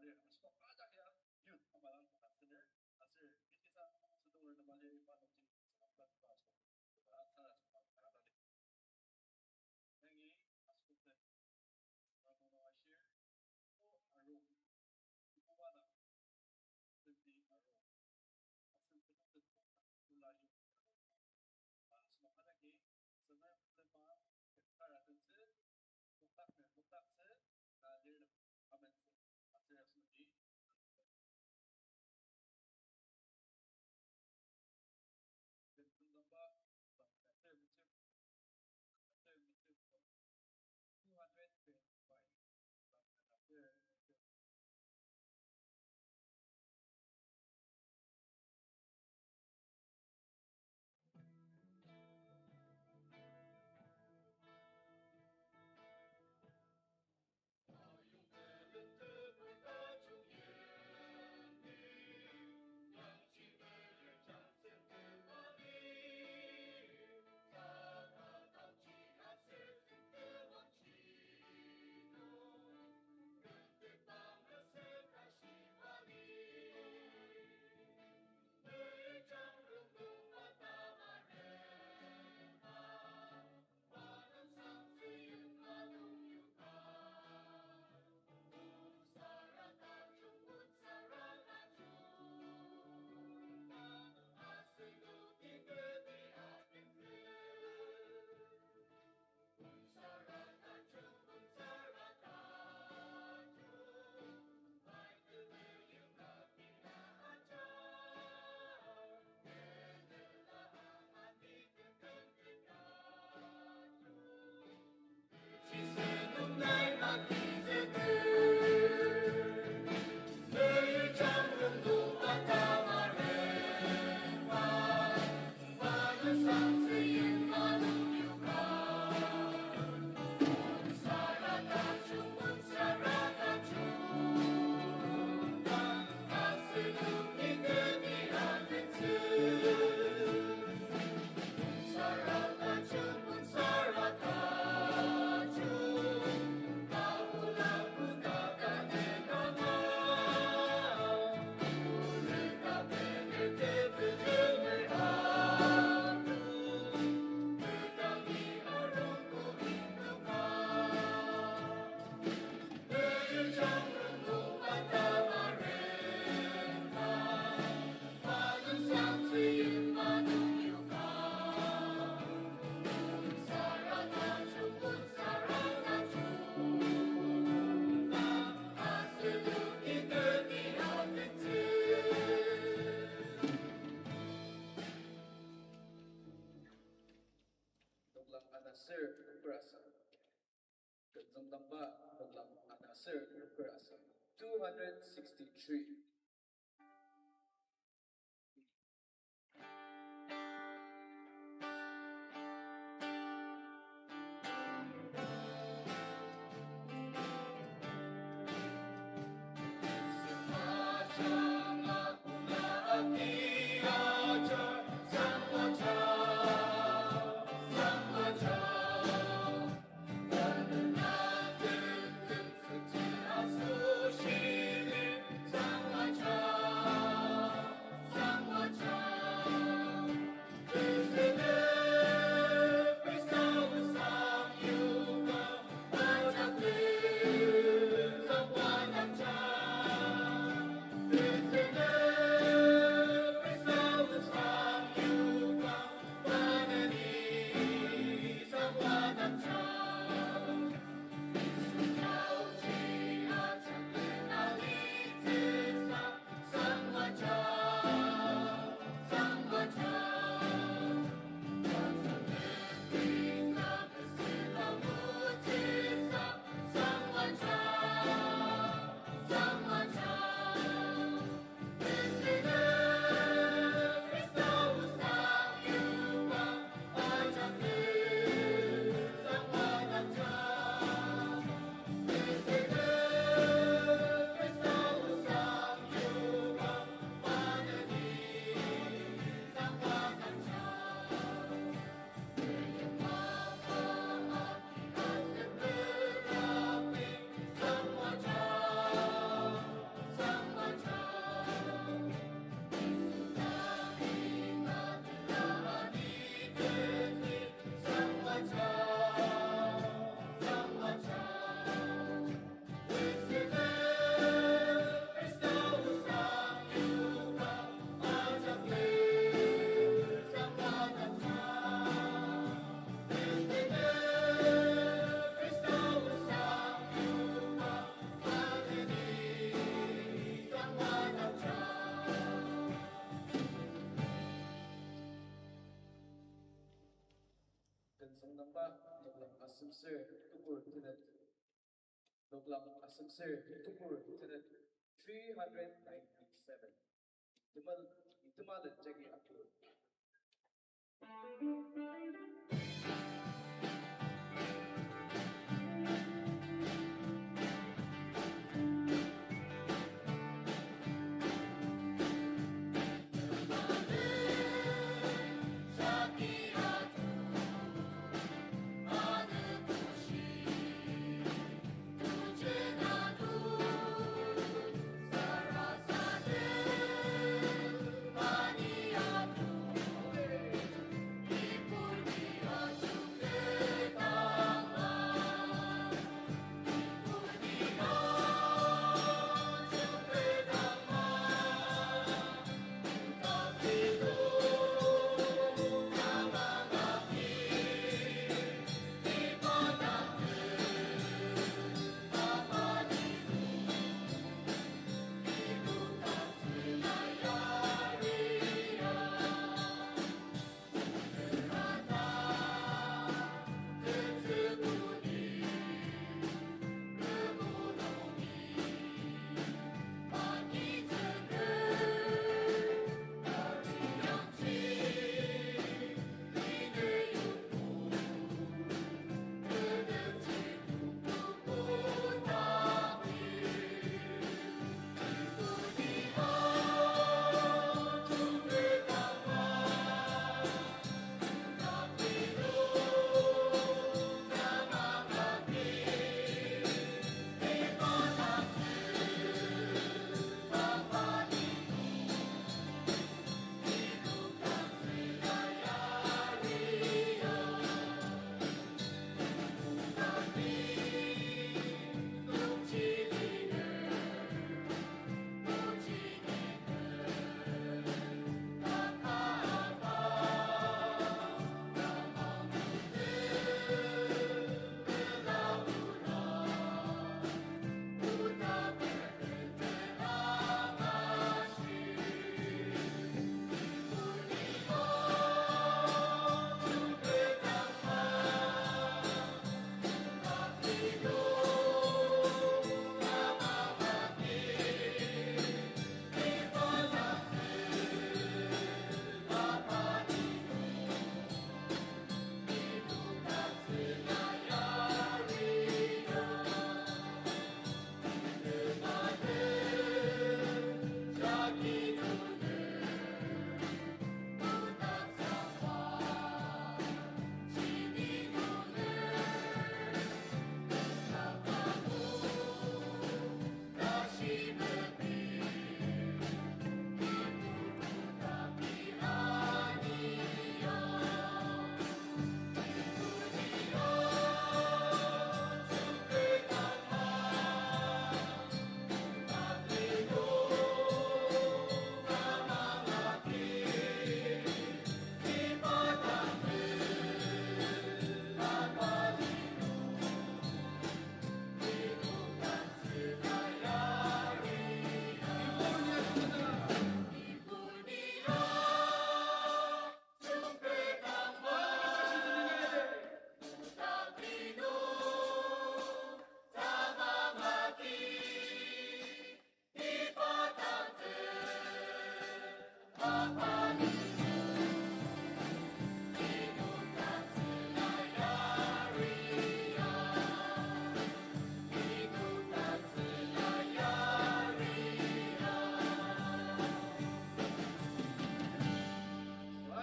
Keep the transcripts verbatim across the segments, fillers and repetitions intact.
Aser asüba ajak ya youth amalang atsüner, aser kisa südong rena mali iba nungji sema plan ba aso, ba sara sema kara tadi. Yangi asüba plan, ba mama ashir, o aro, iba wana, twenty aro. Asen tenüng tenüng tula yong. Asüba managi, Tsüngrem lema kara tentsü, moktak me moktaktsü, na lir amentsü, aser asenoki. Benton zamba, ba, aser mitsir, aser mitsir, two hundred twenty-five. Noklang ana ser nukrasa. Kenzüngdangba noklang ana ser nukrasa. Two hundred sixty-three. Süngnangba noklang asemsür tukur tenet. Noklang asemsür tukur tenet three hundred ninety-seven. Temal, temalen jagi apu.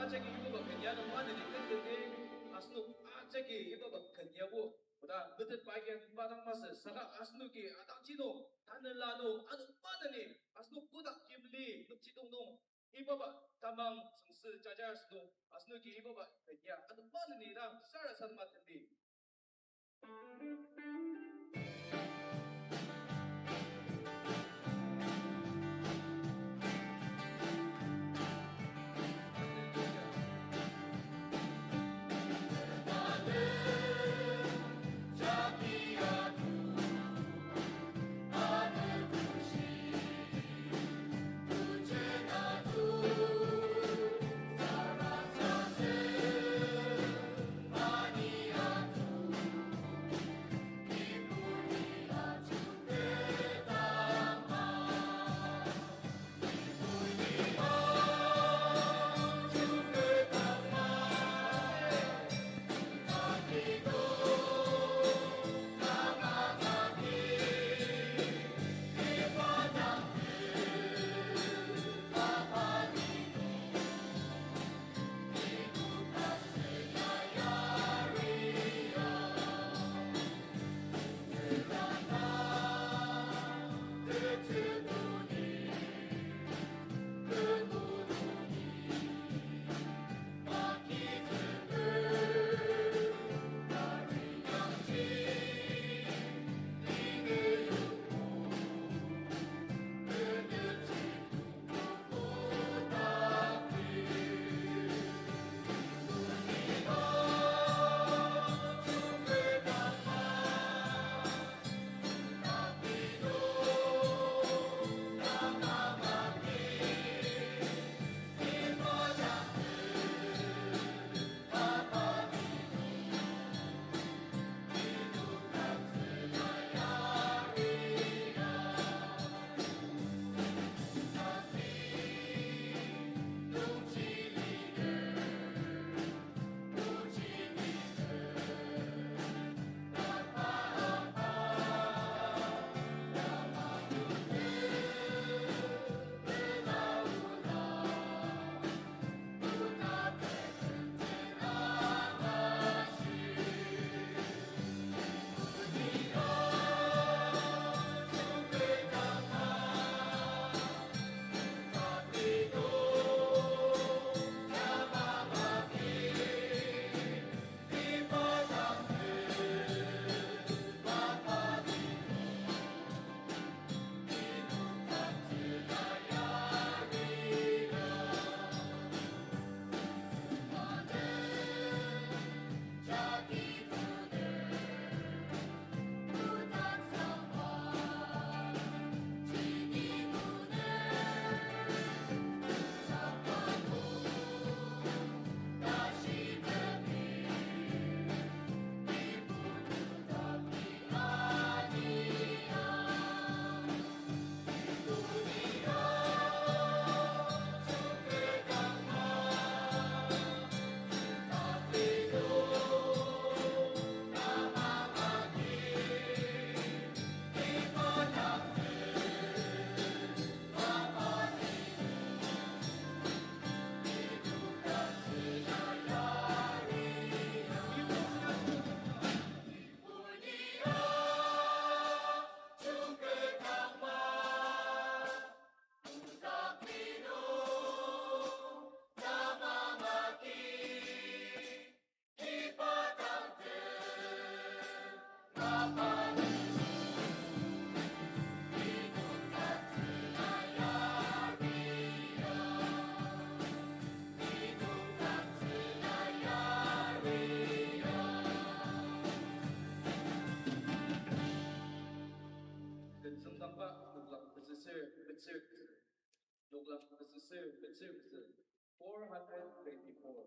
Ajaki iba ba kenya nung maneni kentete, asenok ajaki iba ba kenya bo. Oda metet pa agi pa dang masü, saka asenoki atangji nung, tanela nung, ano maneni, asenok kotak yimli, nokjidong nung, iba ba tamang sangse jajar asünung, asenoki iba ba kenya, ano maneni dang sarasadema tendi. Four hundred twenty-four.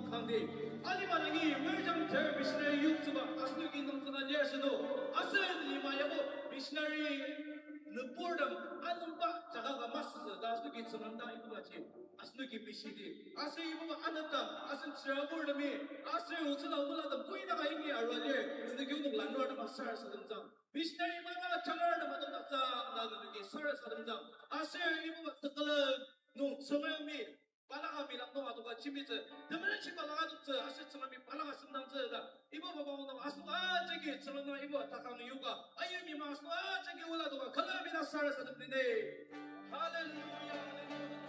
Tangdi, alima dangi merjang ter missionary yoktsüba asenoki nungtsüka lir asünung, asen lima yabo missionary nüburtem anungba jaga ka masütsü ta asenoki Tsüngrem dang ibubaji asenoki mishidi. Aser ibuba anepdang, asen tsüraburtemi, aser otsüla obulatem koidaka ingi arua lir, asenoki onok lanur atema sarasademtsüang. Missionary mapa jangar atema tongdaktsüang ta nenoki sarasademtsüang. Aser ibuba tekülem nung Tsüngremi balaka milak nung adoka jembitsü. Temelenshi balaka adoktsü, aser Tsüngremi balaka semdangtsü ta. Iba mapang nung asenoka ajaki Tsüngrem na iba takang yoka. Ayimima asenoka ajaki ola adoka külemi na sarasademdene. Hallelujah, hallelujah.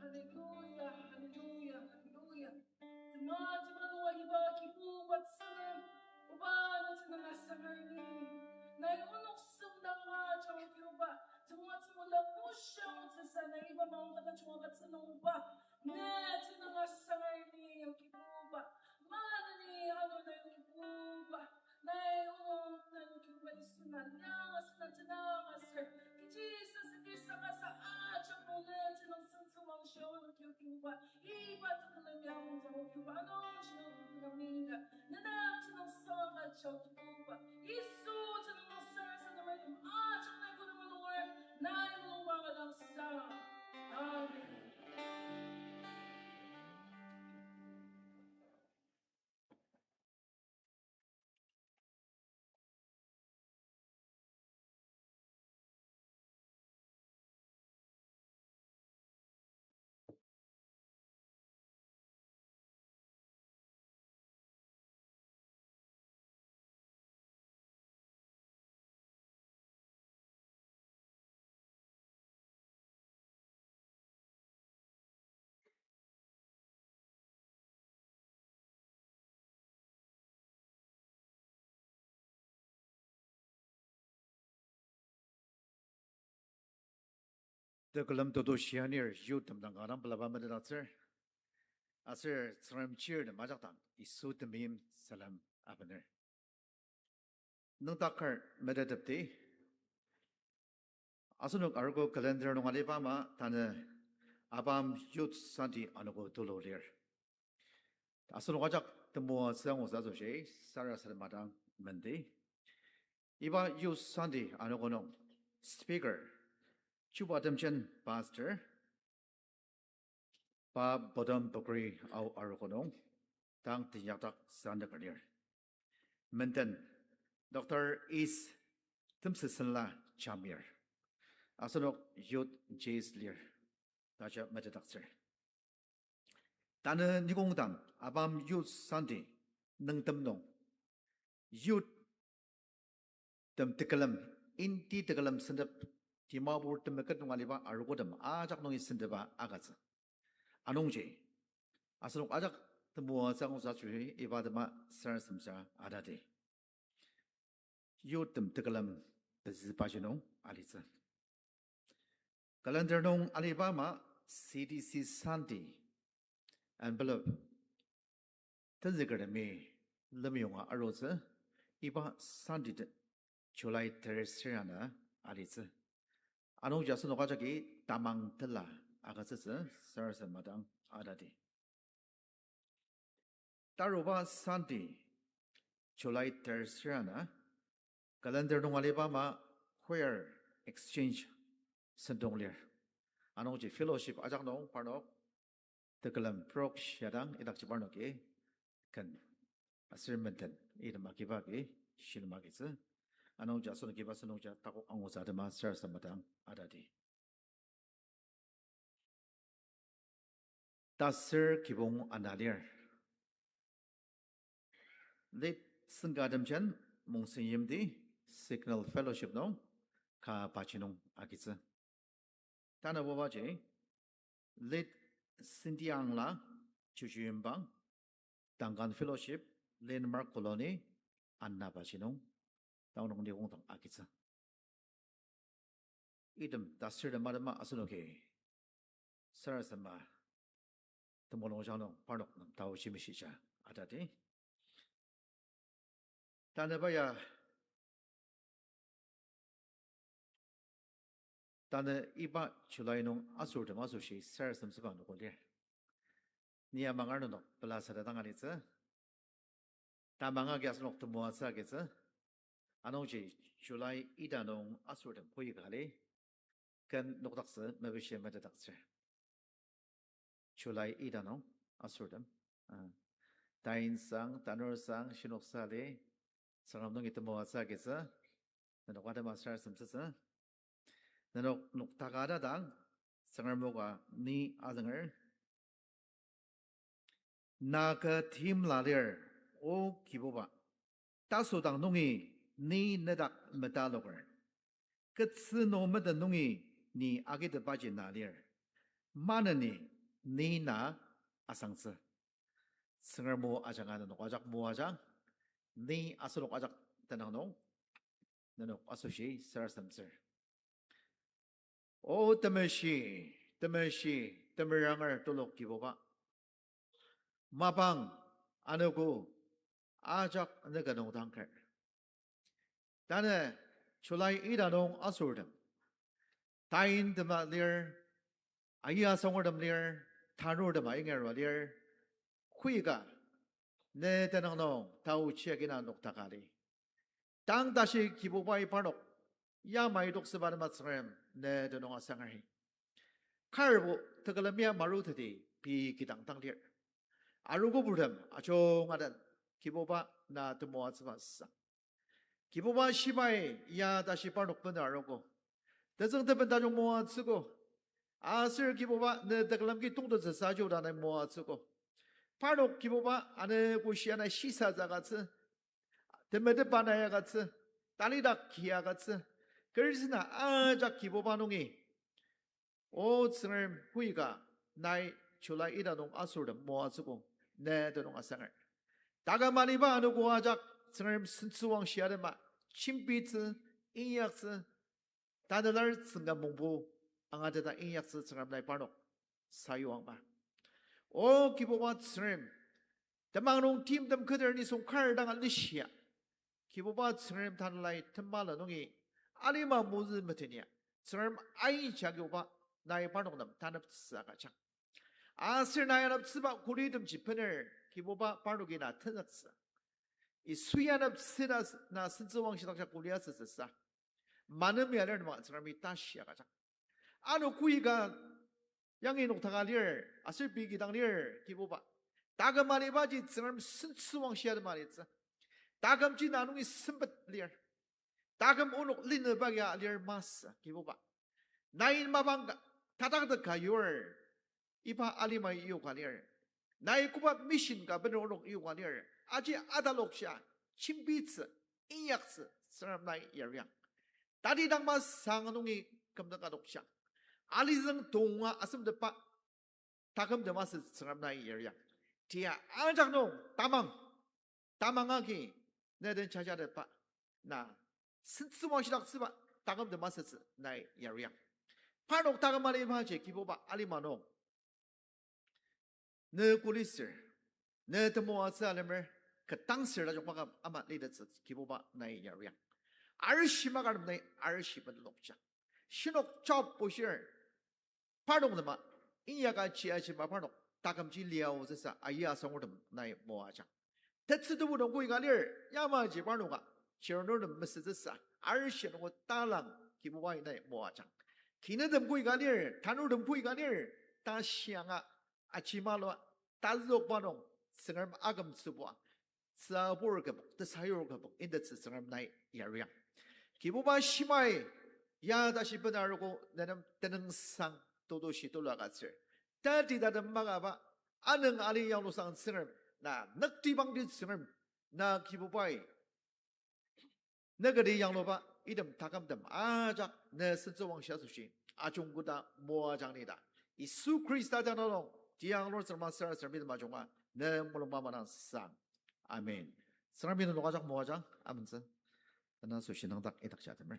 Hallelujah, hallelujah, hallelujah. Tema, tema nunga iba Kibuba Tsüngrem, oba na tenüng asangar ni. Nai onok semdang ajak Kibuba, temoatsü mola pushia otsüsa nai iba maongka tajunga ka tsünungba. Na tenüng asangar ni, O Kibuba. Maneni ano nai O Kibuba. Nai onok nai O Kibuba Yisu na liang asena tenang aser. Kechi sensüki saka sa ajak mole tenüng sentsü wangshia onoki O Kibuba. Iba tekülem ya mungtsü O Kibuba. Anungji nai O Kibuba minga. Nena tenüng saka ja O Kibuba. Yisu tenüng sarasademai tem ajak nai kona mulungar. Nai mulungba ka dang sa. Amen. Tekülem toto shianir youthtem dang kanga dang pelaba metetdaktsür. Aser Tsüngrem chirtem ajak dang Yisu temeim salem abener. Nüngdaker metetepdi. Asenok arogo calendar nung aliba ama tanü ABAM Youth Sunday anogo tulu lir. Asenok ajak temoatsü angutsü asoshi sarasadema dang mendi. Iba Youth Sunday anogo nung speaker, Chuba Temjen pastor, pa Bodom Pukri Ao arogo nung tang teinyakdak sandaker lir. Menden, Doctor Is Temsesenla Jamir. Asenok youth J S lir. Taja metetdaktsür. Tanü nikongdang ABAM Youth Sunday nüngtem nung youth tem tekülem, inti tekülem sentep, Dimapur temeket nung aliba arogotem ajak nungi sentepa agütsü. Anungji asenok ajak temoatsü angutsü asoshi iba tema sarasademsa atadi. Youthtem tekülem pezübaji nung alitsü. Calendar nung aliba ama C D C Sunday envelope tenzükertemi lemyonga arutsü, iba Sunday te-, July third serana alitsü. Anungji asenok ajaki tamang tela agütsütsü sarasadema dang atadi. Taruba Sunday, July third serana, calendar nung aliba ama choir exchange sentong lir. Anungji fellowship ajak nung parnok tekülem prok shiadang idakji parnoki ken Aser menden item agiba agi shilem agitsü. Anungji asenoki iba sentongji takok angutsü atema sarasadem dang atadi. Taser kibong ana lir. Late Senka Temjen, Mongsen Yimti, Signal Fellowship nung, ka paji nung agitsü. Tanabubaji, Late Cynthia Angla, Chuchu Yimbang, Duncan Fellowship, Landmark Colony, ana paji nung, tang nung nikongdang agitsü. Item tasürtem atema asenoki sarasadema temulungjang nung parnok nem taochi meshija atadi. Tanü pa ya, tanü iba July nung asurtem asoshi sarasademtsüba anogo lir. Ni amangar nenok pela sada dang alitsü. Tamang agi asenok temoatsü agitsü. Anungji July ita nung asurtem koika ali, ken nokdaktsü mepishi metetdaktsür. July ita nung asurtem, ah, tainsang, tanursang, shinoksa ali, Tsüngrem nungi temoatsü agitsü. Nenok atema sarasademtsütsü. Nenok noktaka adadang, Tsüngrem o ka ni azünger. Na kü timla lir, O Kibuba, tasodang nungi ni nedak metaloker. Ketsü nung meden nungi ni agitepaji na lir. Maneni ni na asangtsü. Tsüngrem o ajanga nenok ajak moajang, ni asenok ajak tenüng nung, nenok asoshi sarasademtsür. O temeshi, temeshi, temeranger telok Kibuba, mapang, anogo, ajak ne kü nung dangker. Tanü July ita nung asurtem, taintema lir, ayasangertem lir, tanurtema ingerua lir, koika ne tenüng nung taochi agi na noktaka ali. Tang tashi Kibubai parnok yamai toksüba tema Tsüngrem ne tenüng asangerhi. Karbo tekülem ya maruteti pei kidang dang lir. Arogo purtem ajunga den Kibuba na temoatsüba sang. Kibuba shibai ya tashi parnok bener arogo. Tetsüng teben tajung moatsüogo. Aser Kibuba ne tekülem ki tongtetsü saji oda nai moatsüogo. Parnok Kibuba ane koshi ana shisatsü agütsü, temetetba nai agütsü, talidak ki agütsü, kerisina ajak Kibuba nungi O Tsüngrem koika nai July ita nung asurtem moatsüogo, ne tenüng asanger. Taküm aliba anogo ajak Tsüngrem sentsüwangshi atema, chimpitsü, inyaktsü, tanelar tsüngka mongbo angateta inyaktsü Tsüngrem nai parnok sayuangba. O Kibuba Tsüngrem, temang nung timtem keter nisung kar dang alishia, Kibuba Tsüngrem tanelai temala nungi alima mozü metenia, Tsüngrem aija Kibuba nai parnok nem taneptsü agüjang. Aser nai aneptsüba kuli temji bener Kibuba parnoki na tenzüktsü. Yisui aneptsü ta na sentsüwangshidakja kuli asütsüsa, manem ya lir nema Tsüngremi tashi agüjang. Ano koika yangi noktaka lir, aser pei kidang lir, Kibuba. Taküm alibaji Tsüngrem sentsüwangshi atema alitsü. Takümji na nungi sempet lir. Taküm onok linüba ya lir masü, Kibuba. Nai mapang ka, tatakdak ka yur, iba alimai yoka lir. Nai koba mission ka bener onok yoka lir. Aji atalokshia, chimpitsü, inyaktsü, Tsüngrem nai yariang. Tatidang masang nungi kümdang adokshia, alizüng tonga asemtepba takümtem asütsü Tsüngrem nai yariang. Tia ajak nung tamang, tamang agi ne den jajatepba, na sentsüwangshidaktsüba takümtem asütsü nai yariang. Parnok taküm alibaji Kibuba alima nung ne kulisür, ne temoatsü alemer, ketdangsür tajung maka ama litettsü Kibuba nai yariang. Arishi maka nem nai arishi benlokjang. Shinok Job bushir, parnok nema inyaka chiajima parnok takümji liaotsüsa ayi asangurtem nai moajang. Tetsü tebu nung koika lir, yamaji parnoka chirnurtem mesütsüsa, arishi nungo talang Kibubai nai moajang. Kinetem koika lir, tanurtem koika lir, ta shianga ajimalua, tazüokba nung Tsüngrem akümtsübua, sabur kübok, tesayur kübok, intettsü Tsüngrem nai yariang. Kibuba shimai, ya tashi bena arogo, nenem tenüngsang, totoshi tulu agütsür. Tatitatem makaba, anüng ali yanglusang Tsüngrem, na nüktibangdi Tsüngrem, na Kibubai, nükadi yangluba item takümtem ajak ne sentsüwangshi asoshi ajungkoda moajang ni ta, Yisu Khrista tenüng nung tiyanglur Tsüngrem sarasademi tem ajunga ne mulungba manang sang. Amen. Tsüngremi nenok ajak moajang, amentsü. Tanü asoshi nüngdak idakji atemer.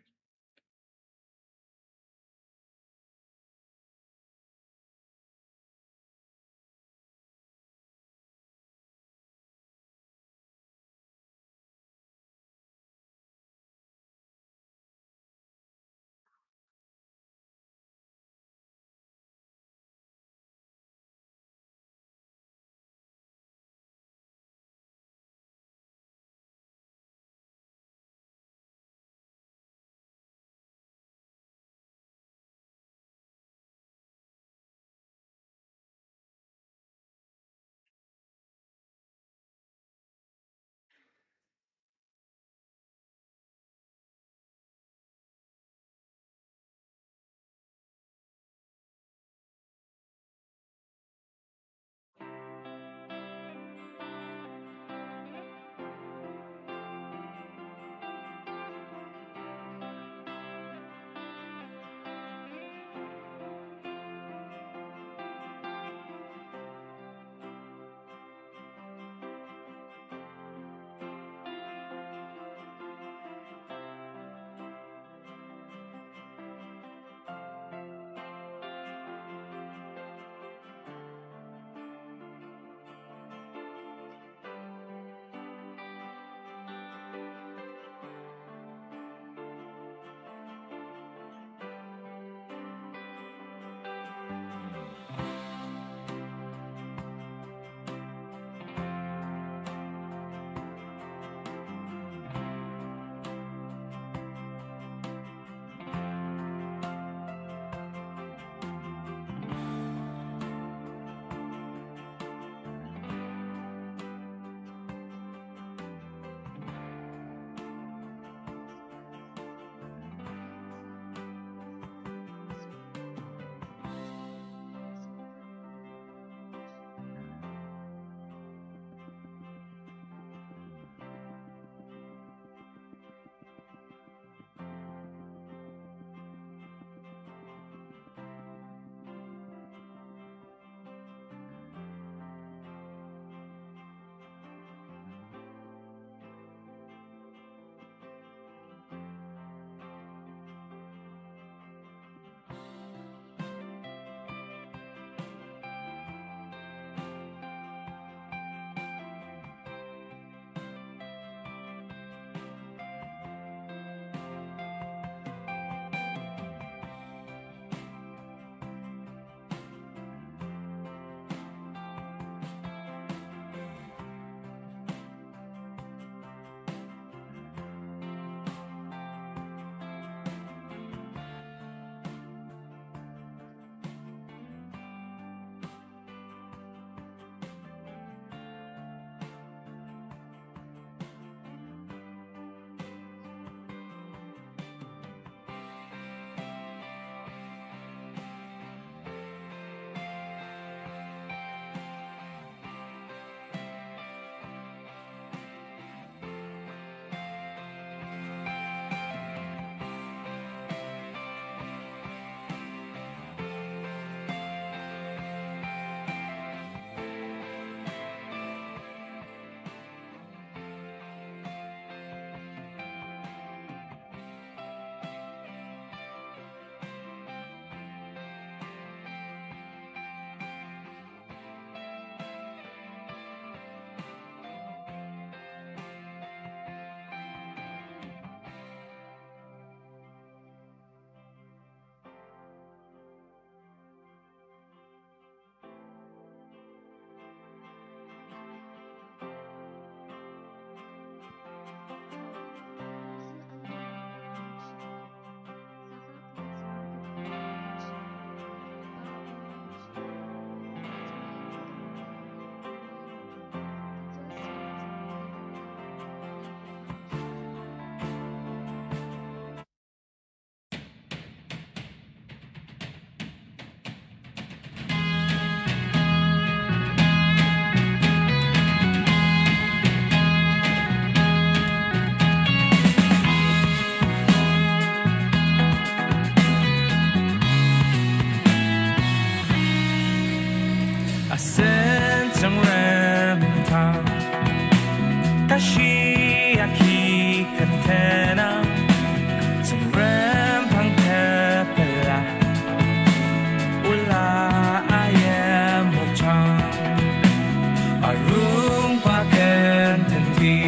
Rongba ken tenti,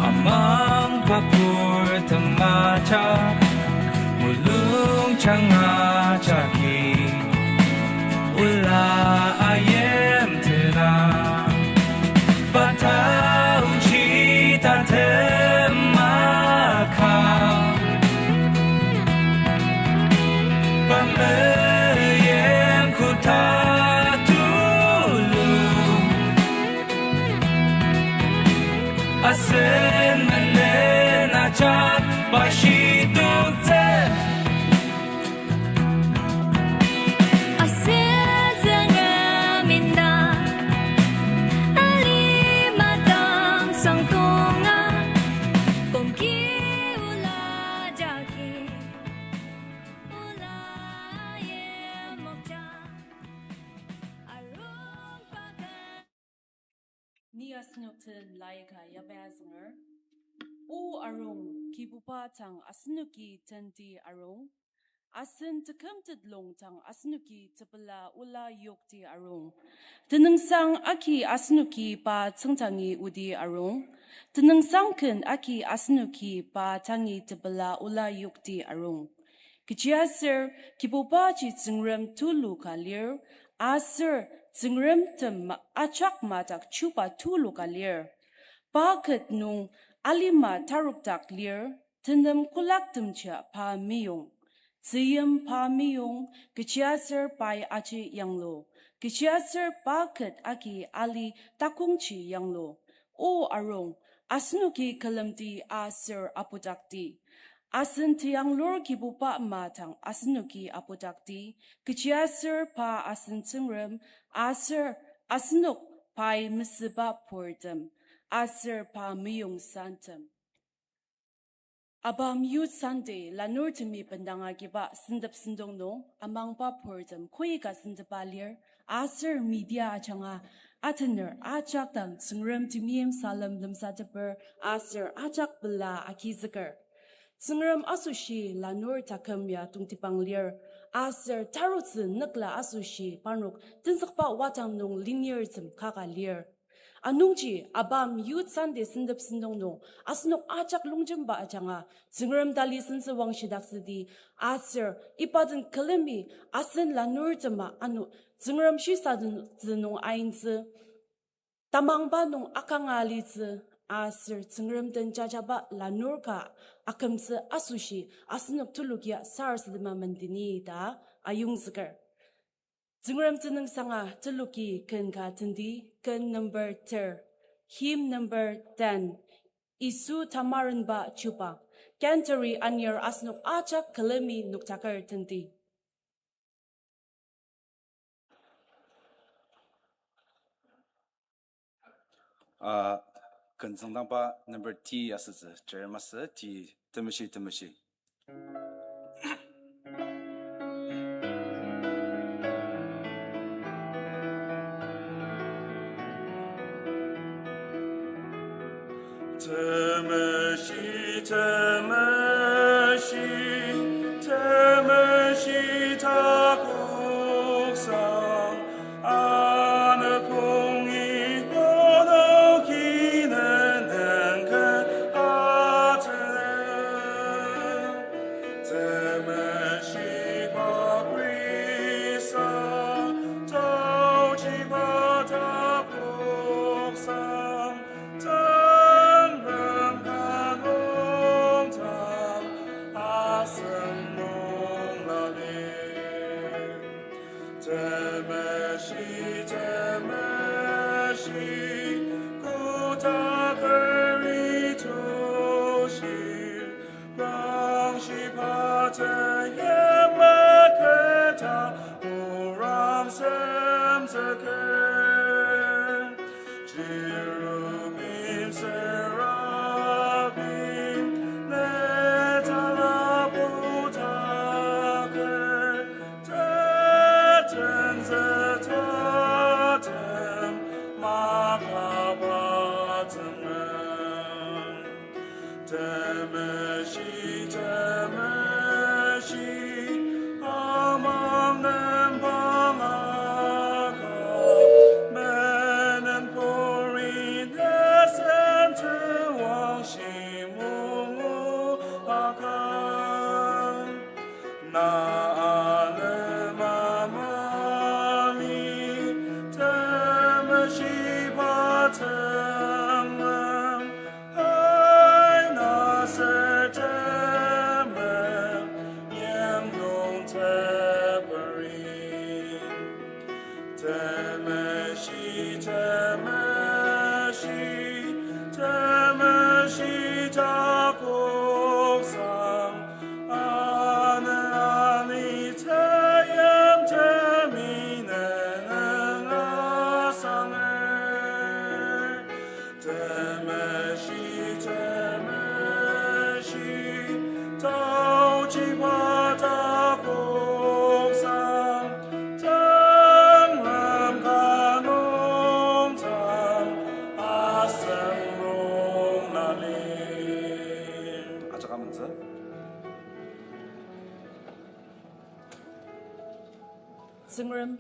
amangba pur temajak, mulung janga jagi, ola ayim tena, pa taoji tatem maka, pa meim koda tulu, asen menen ajak pa shidoktsü. Asen Tsüngrem indang, alima dang sangdonga, kongki ola jagi, ola yimokja, arongba ken. Ni asenok den laika yaba azünger. O arung, Kibuba dang asenoki tenti arung. Asen tekümtet lung dang asenoki tepela ola yokti arung. Tenüngsang agi asenoki pa tsüngdangi odi arung. Tenüngsang ken agi asenoki pa dangi tepela ola yokti arung. Kechiaser Kibubaji Tsüngrem tulu ka lir, aser Tsüngrentem ajak madak chuba tulu ka lir. Pa ket nung alima tarokdak lir, tenem kolaktemjia pa meyong. Tzüyim pa meyong, kechiaser pai aji yanglu, kechiaser pa ket agi ali takongji yanglu. O arung, asenoki külemdi aser apudakdi. Asen teyanglur Kibuba ama dang asenoki apudakdi, kechiaser pa asen Tsüngrem, aser asenok pai mesüba purtem, aser pa meyong santem. ABAM Youth Sunday lanurtemi bendang agiba sentep sentong nung amangba purtem koika sentepa lir, aser media ajanga atener ajak dang Tsüngrem temeim salem lemsateper aser ajak pela agizüker. Tsüngrem asoshi lanur taküm ya tongtibang lir, aser tarutsü nükla asoshi parnok tenzükba wadang nung linirtem kaka lir. Anungji ABAM Youth Sunday sentep sentong nung asenok ajak longjemba ajanga Tsüngrem tali sentsü wangshidaktsüdi, aser iba den külemi asen lanurtema ano Tsüngrem shisatsü nung aintsü, tamangba nung akanga alitsü, aser Tsüngrem den jajaba lanur ka akümtsü asoshi asenok tulukia sarasadema mendeni ta ayongzüker. Tsüngrem tenüngsanga teluki ken ka tenti, ken number ter, hymn number ten, Yisu tamarenba chuba, Cantory anir asenok ajak külemi noktaker tenti. Ah, ken tsüngdangba number T asütsü, Jeremiah T, temeshi, temeshi. Temeshi, temeshi, temeshi takoksang, anepong i onok inen nengken atene. Temeshi paprisa, taochiba takoksang, tenlem kanong ta Temeshi, temeshi takoksang, ani ani teyim teminen angasanger. Temeshi, temeshi, taochiba takoksang, tenglem kanungtsang, asem rong nali. Ajak amentsü. Tsüngrem,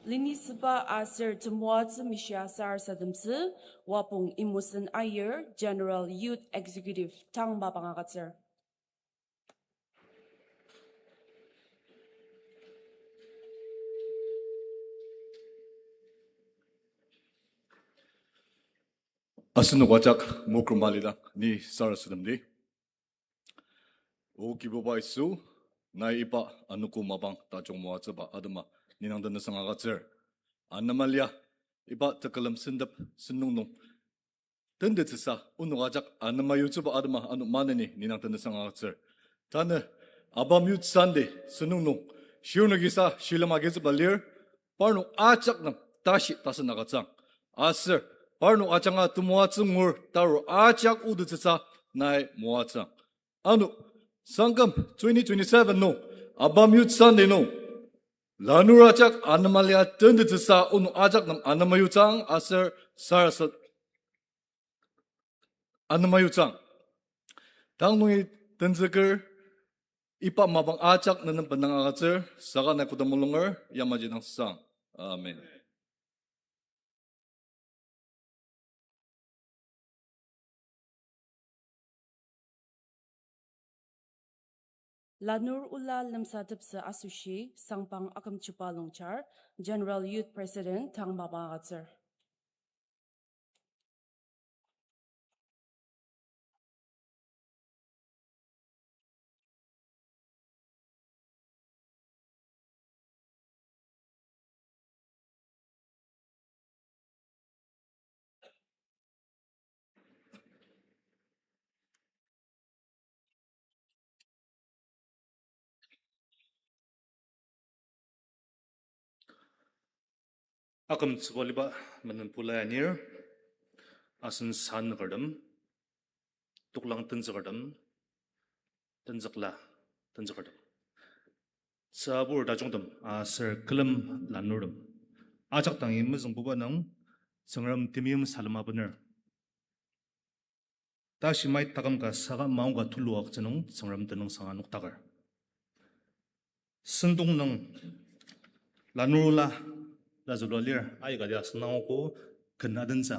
lenisüba aser temoatsü mishia sarasademtsü, Wapong Emosen Aier, General Youth Executive, tang mapang agütsür. Asenok ajak mokrom alidang ni sarasademdi. O Kibuba Yisu, nai iba anogo mapang tajung moatsüba atema ni dang tenüngsang agütsür. Anema lia, iba tekülem sentep sentong nung tentettsüsa onok ajak anema yutsüba atema ano maneni ni dang tenüngsang agütsür. Tanü ABAM Youth Sunday sentong nung shirnokisa shilem agizükba lir, parnok ajak nem tashi tasen agütsüang. Aser parnok ajanga temoatsü ngur taru ajak otettsüsa nai moatsüang. Ano, sangküm twenty twenty-seven nung ABAM Youth Sunday nung lanur ajak anema lia tentettsüsa onok ajak nem anema yutsüang aser sarasadem anema yutsüang. Tang nungi tenzüker iba mapang ajak nenem bendang agütsür, saka nai koda mulunger, yamaji dang sang. Amen. Lanur ola lemsateptsü asoshi Sangpang Akümchiba Longchar, General Youth President, tang mapang agütsür. Akümtsüba aliba menen pula anir, asen sanükertem, toklang tenzükertem, tenzükla tenzükertem, tsübur tajungtem aser külem lanurtem, ajak dangi mezüngbuba nung Tsüngrem temeim salem abener. Tashi mait taküm ka saka maongka tuluaktsü nung Tsüngrem tenüngsang nokdaker. Sentong nung lanur ola ta zülua lir, aikati asendangogo ken adentsü,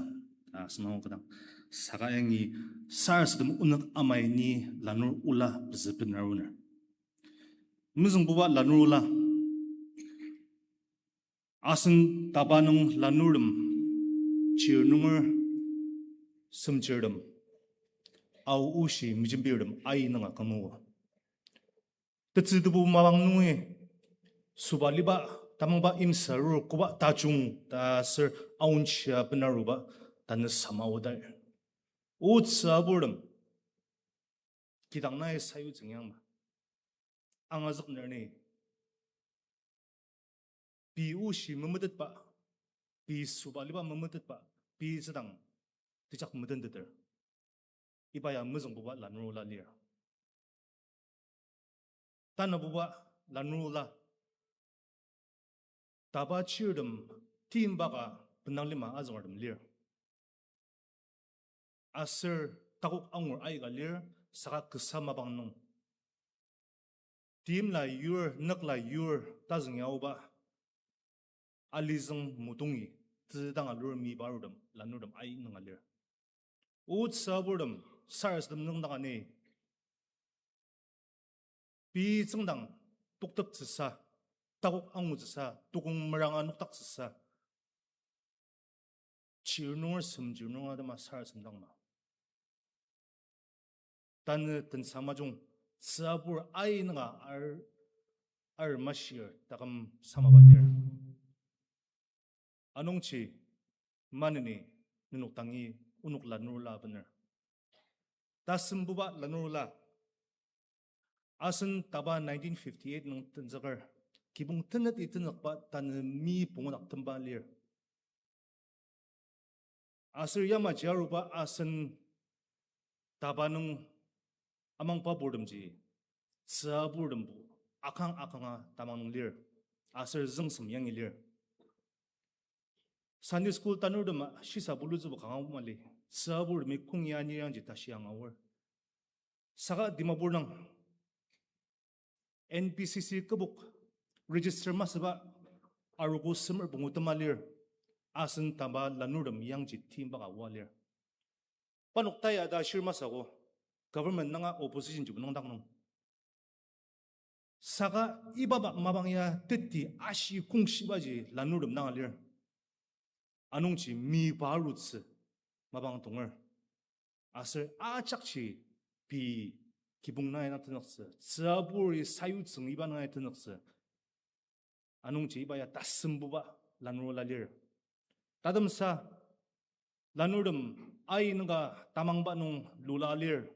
ta asendangogo dang. Saka yangi sarasadem onük amai ni lanur ola pezü benaruner. Mezüngbuba lanur ola. Asen taba nung lanurtem, chir nunger semchirtem, ao oshi mejembirtem aika nunga kümüa. Tetsü tebu mapang nungi, süba liba, tamangba imsarur koba tajung ta aser aonshia benaruba tanü sama oda lir. Otsü aburtem, kidang nai sayutsü ingyangma. Angazükner ni, pei oshi memetetba, pei süba liba memetetba, pei tsüdang tejak metenteter. Iba ya mezüngbuba lanur ola lir. Tanabuba lanur ola, taba chirtem, timba ka benang lima azüngertem lir. Aser takok angur aika lir, saka kasa mapang nung, timla yur, nükla yur, tazüng yaoba, alizüng mutongi, tedanga lur mibartem, lanurtem aika nunga lir. Otsü aburtem, sarasadem nüngdaka ni, pei tsüngdang tokteptsüsa, takok angutsüsa, tukong meranga nokdaktsüsa, chir nunger semchir nunger atema sarasadem dang ma. Tanü tensa majung, tsü abur aika nunga ar, ar mashir taküm samaba lir. Anungji, Maneni nenok dangi onok lanurla bener. Tasembuba lanurla. Asen taba nineteen fifty-eight nung tenzüker, kibong teneti tenzükba tanü mi pungu dak temba lir. Aser yamaji aruba asen taba nung amangba purtemji, tsüaburtembo akang akanga tamang nung lir, aser züngsem yangi lir. Sunday school tanurtema shisa pulutsübo kanga mali, tsüaburtemi kong ya nirangji tashi angaor. Saka Dimapur nung N B C C kübok register masüba arogo semer pungu tema lir, asen taba lanurtem yangji timba ka oa lir. Parnok taya ta shir masü ko, government nanga opposition jibo nung dak nung. Saka iba ba mapang ya teti ashi kongshibaji lanurtem dang alir. Anungji mi pa arutsü mapang tonger. Aser ajakji pei kibong nai na tenzüktsü, tsüaburi sayutsüng iba nai tenzüktsü. Anungji iba ya tasembuba lanurla lir. Tatemsa lanurtem ainüka tamangba nung lula lir.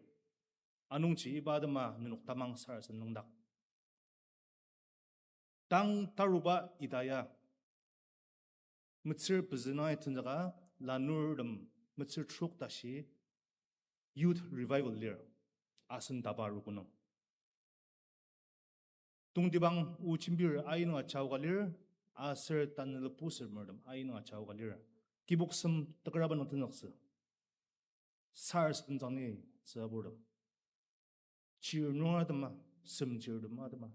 Anungji iba atema nenok tamang sarasadem nüngdak. Tang taruba ita ya metsür pezü nai tenzüka lanurtem metsür trok tashi youth revival lir, asen taba arogo nung. Tongtibang o jembir ainüka jaoka lir, aser tanela puser mertem ainüka jaoka lir. Kibok sem tekeraba nung tenzüktsü. Sarasadem tsüngtsang ni tsüaburtem. Chir nung atema, sem chirtem atema.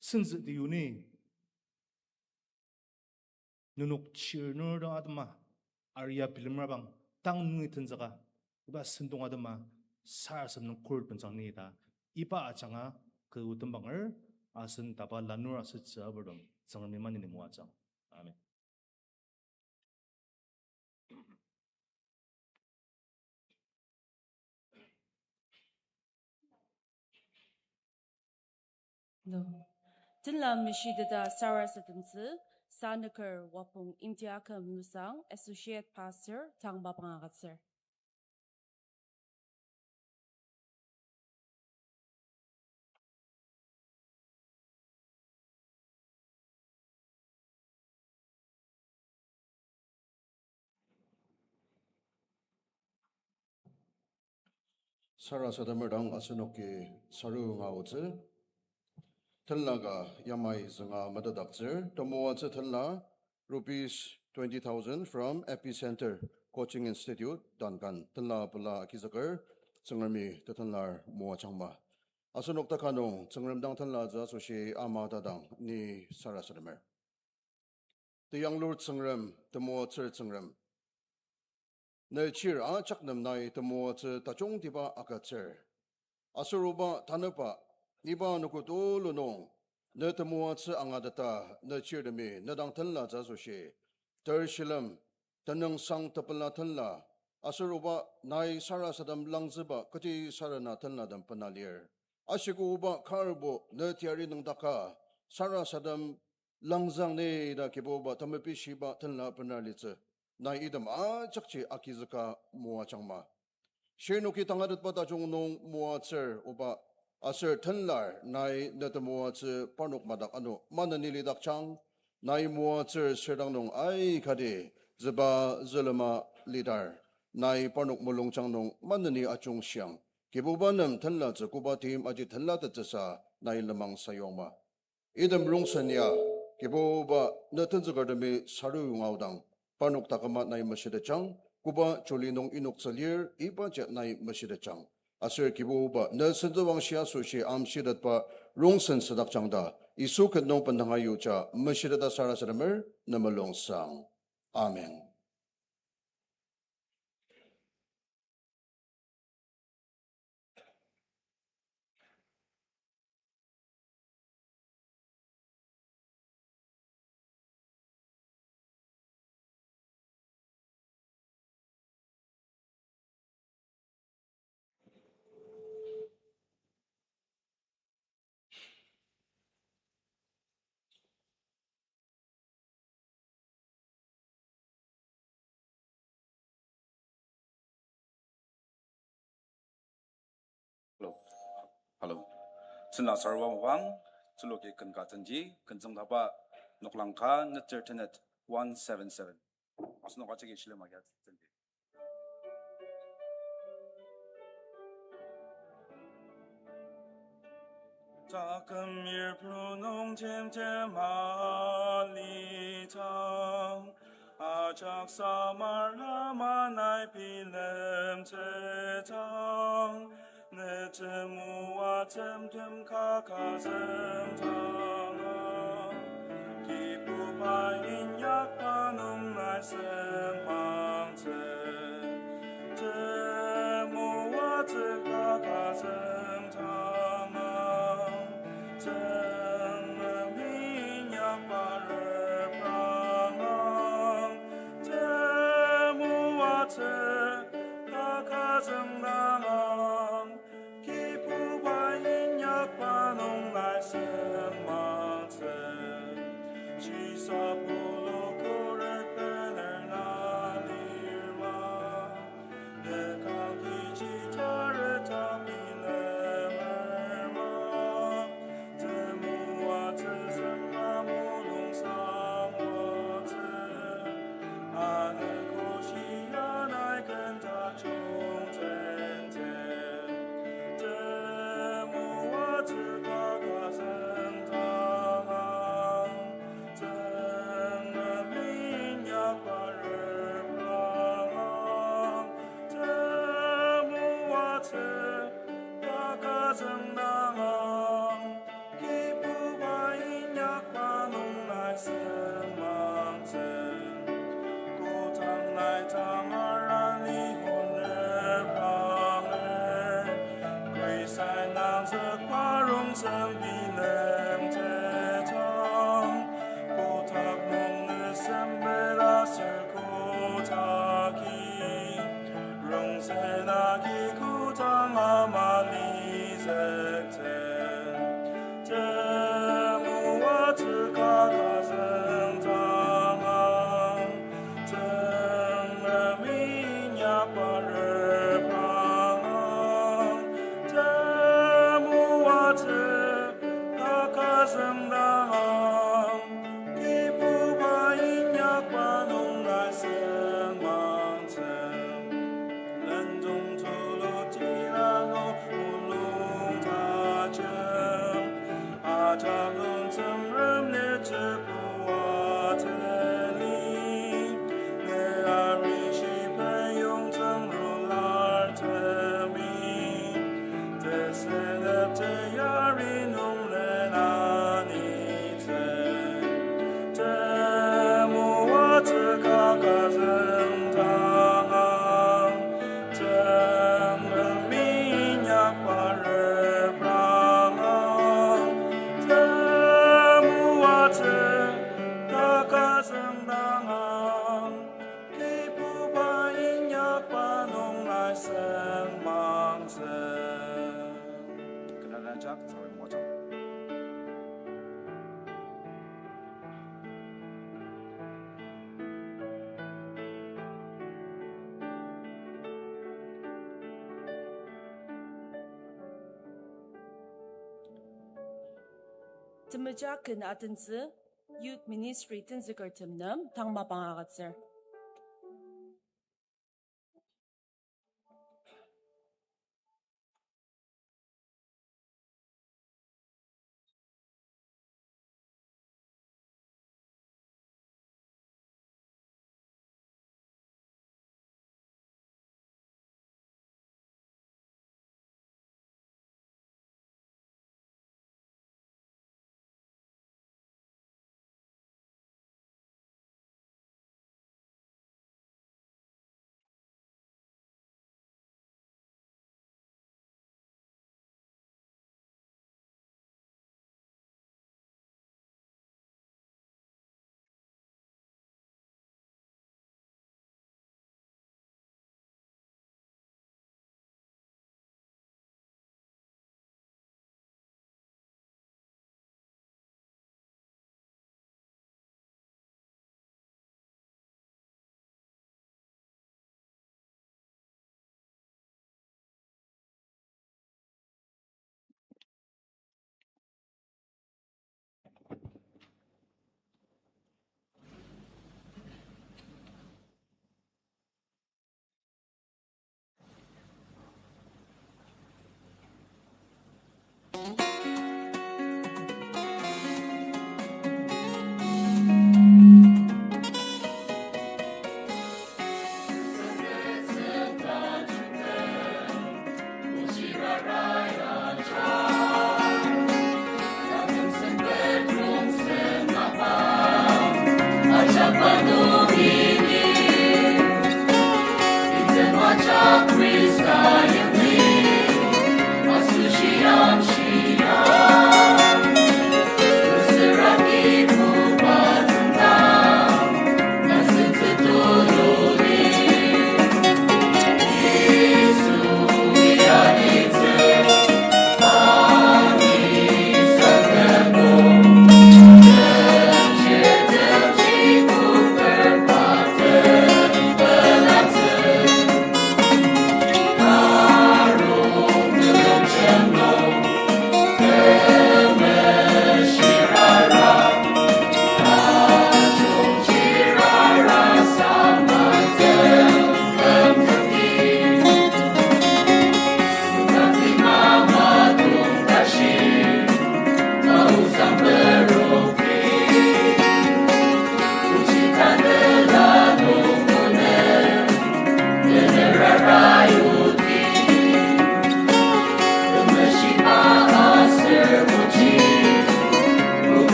Senzü tiyuni. Nenok chir nung atema, aria bilemrabang, tang nungi tenzüka, iba sentong atema, sarasadem nung kur bentsang ni ta, iba ajanga, kü tembanger, asen taba lanur aser tsüaburtem, Tsüngremi maneni moajang. Amen. No. Tenla meshiteta sarasademtsü, sanüker Wapong India Küm Lusang, Associate Pastor, tang mapang agütsür. Sarasademer dang asenoki saru ngaotsü. Tenla ka yamai zünga metetdaktsür. Temoatsü tenla rupees twenty thousand from Epicenter Coaching Institute, Duncan. Tenla pela agizüker, Tsüngremi tetenlar moajangma. Asenok taka nung Tsüngrem dang tenlatsü asoshi ama tadang ni sarasademer. Teyanglur Tsüngrem, temoatsür Tsüngrem. Ne chir ajak nem nai temoatsü tajungtiba agütsür. Aser oba tanüba, niba anogo tulu nung, ne temoatsü angateta, ne chirtemi, ne dang tenlatsü asoshi, ter shilem, tenüngsang tepela tenla, aser oba nai sarasadem langzüba kechi sarena tenlatem bena lir. Ashiko oba karbo ne teyari nüngdaka, sarasadem langzang ni ta Kibuba temepishiba tenla bena litsü. Nai item ajakji agizüka moajangma. Shirnoki tangatetba tajung nung moatsür oba aser tenlar nai ne temoatsü parnok madak ano maneni lidakjang, nai moatsür sürdang nung aikati züba zülema lidar, nai parnok mulungjang nung maneni ajungshiang, Kibuba nem tenlatsü koba tim aji tenlatettsüsa nai lenmang sayongma. Item rongsen ya, Kibuba ne tenzükertemi saru ngaodang, parnok taküma nai meshitetjang, koba juli nung inoktsü lir, ibaji nai meshitetjang. Aser Kibuba ne sentsüwangshi asoshi amshitetba rongsen südakjang ta, Yisu ket nung bendanga yuja meshiteta sarasademer ne mulungsang. Amen. Hello. Hello. Tsüna sarwa mapang, tsüloki ken ka tenji, ken tsüngdaba noklang ka, neter tenet one seven seven. Asenok ajaki shilem agi tenji. Taküm yirpru nung timtem alitang, ajak samar lamanai bilemtetang, ne temoatsü tem kaka züngdanga, Kibuba inyakba nung nai sempangtsü. Temoatsü kaka züngdanga, Tsüngrem inyakba repranga, temoatsü kaka züngdanga, Kibuba inyakba nung nai sempangtsü. Shisa pulu khuret bener na lirma, ne kang kechi tareta bilemer ma. Temoatsü sema mulung samoatsü, anogo shia nai ken tajung tenten. Temoatsü kaka züngdangang, Tsüngrem inyakba reprangang, temoatsü kaka züngdangang, Kibuba inyakba nung nai sempangtsü. Kodang nai tangar ali honrepranger, Khrista nangzükba rongsen bilemtetang. Kotak nung ne sempet aser kotaki, rongsen agi kodang ama lizükten. Temoatsü kaka züngdangang, Tsüngrem inyakba reprangang, temoatsü kaka züngdangang, Kibuba inyakba nung nai sempangtsü. Lendong tulu tila no mulung tajung, aja nung Tsüngrem ne tebu ateli, ne arishi peyong tsüngrular temi, tesenep teyari nung lena ni Temoatsü kaka züngdangang, Tsüngrem inyakba reprangang, temoatsü kaka züngdangang, Kibuba inyakba nung nai sempangtsü. Kena lanjak, Tsüngrem moajang. Temejak ken atentsü, Youth Ministry tenzükertem nem tang mapang agütsür.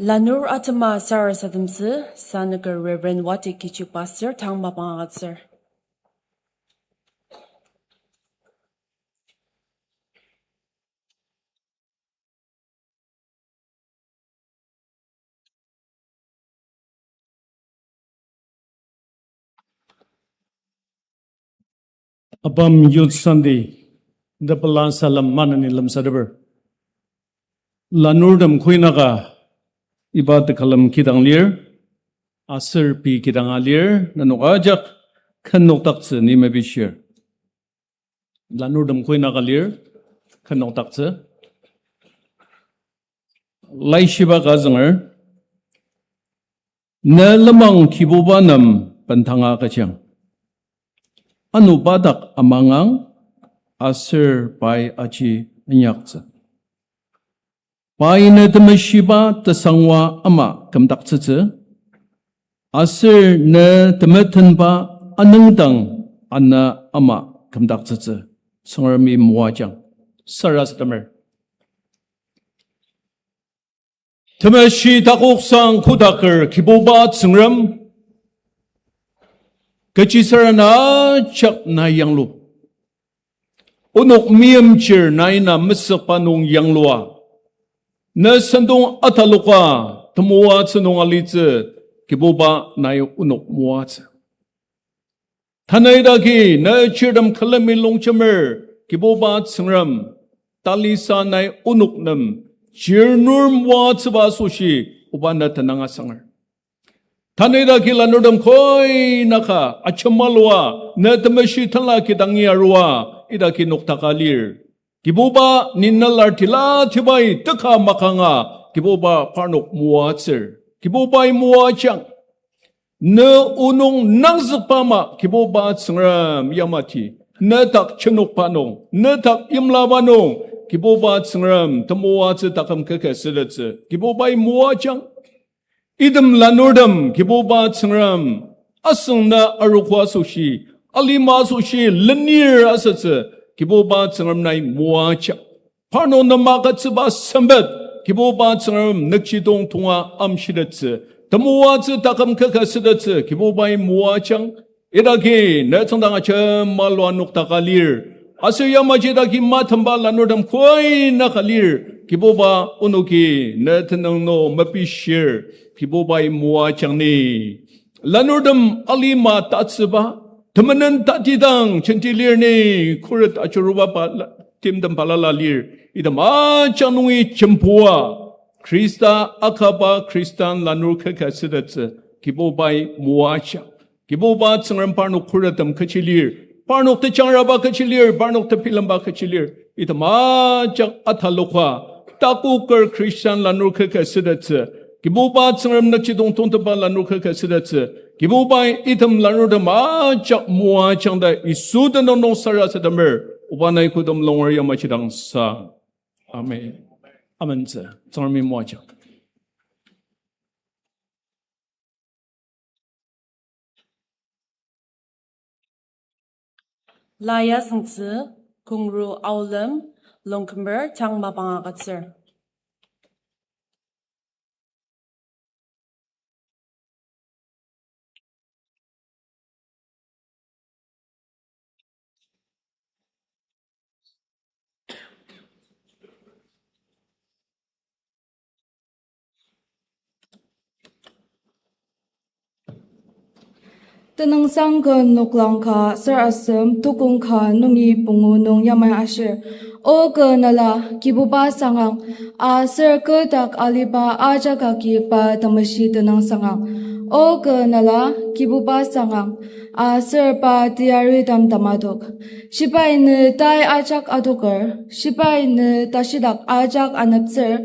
Lanur atema sarasademtsü, sanüker Reverend Wati Kichu Pastor tang mapang agütsür. Apam Youth Sunday, tepela salem maneni lemsateper. Lanurtem koinaka iba tekülem kidang lir, aser pei kidang alir, nenok ajak ken nokdaktsü ni mepishir. Lanurtem koinaka lir, ken nokdaktsü. Laishiba ka zünger, ne lenmang Kibuba nem bendanga agüjang. Ano pa dak amangang, aser pai aji inyaktsü. Pai ne temeshiba tesangwa ama kümdaktsütsü, aser ne temetenba anüngdang ana ama kümdaktsütsü. Tsüngremi moajang. Sarasademer. Temeshi takoksang kodaker Kibuba Tsüngrem, kechisarena ajak nai yanglu. Onok meimchir nai na mesükba nung yanglua. Ne sentong ataloka temoatsü nung alitsü, Kibuba nai onok moatsü. Tanü idaki ne chirtem külemi longjemer Kibuba Tsüngrem, talisa nai onok nem chirnur moatsüba asoshi oba ne tenüng asanger. Tanü idaki lanurtem koinaka ajemalua ne temeshi tenla kidangi arua idaki noktaka lir. Kibuba ni nelar tila tibai teka makanga Kibuba parnok moatsür. Kibubai moajang. Ne onok nangzükba ama Kibuba Tsüngrem yamati. Ne dak chenokba nung, ne dak imlaba nung, Kibuba Tsüngrem temoatsü taküm kaka sütettsü. Kibubai moajang. Item lanurtem Kibuba Tsüngrem asüng na arogo asoshi, alima asoshi lenir asütsü Kibuba Tsüngrem nai moajang. Parnok nem agütsüba sempet Kibuba Tsüngrem nükjidong tonga amshitettsü, temoatsü taküm kaka sütettsü Kibubai moajang. Idaki ne tsüngdang ajemalua noktaka lir. Aser yamaji idaki matemba lanurtem koinaka lir. Kibuba onoki ne tenüng nung mepishir. Kibubai moajang ni. Lanurtem alima tatsüba, temenen tatidang jenti lir ni, khuret ajuruba ba la-, timtem balala lir. Item ajak nungi jembua, Khrista akaba Khristan lanur kaka sütettsü, Kibubai moajang. Kibuba Tsüngrem parnok khurettem kechi lir, parnok tejangraba kechi lir, parnok tebilemba kechi lir. Item ajak ataloka, takoker Khristan lanur kaka sütettsü. Kibuba Tsüngrem nükjidong tongteba lanur kaka sütettsü. Kibubai item lanurtem ajak moajang ta Yisu tenüng nung sarasademer. Oba nai kodem longer yamaji dang sa. Amen. Amen tsü. Tsüngremi moajang. La yasüngtsü, kongru aolem, longkümber tang mapang agütsür. Tenüngsang ken noklang ka sarasadem tukong ka nungi pungu nung yamai ashir. O kü nala Kibuba sangang, aser kü dak aliba ajak agi pa temeshi tenüngsangang. O kü nala Kibuba sangang, aser pa teyaritem tamadok. Shibai ne tai ajak adoker, shibai ne tashidak ajak aneptsür,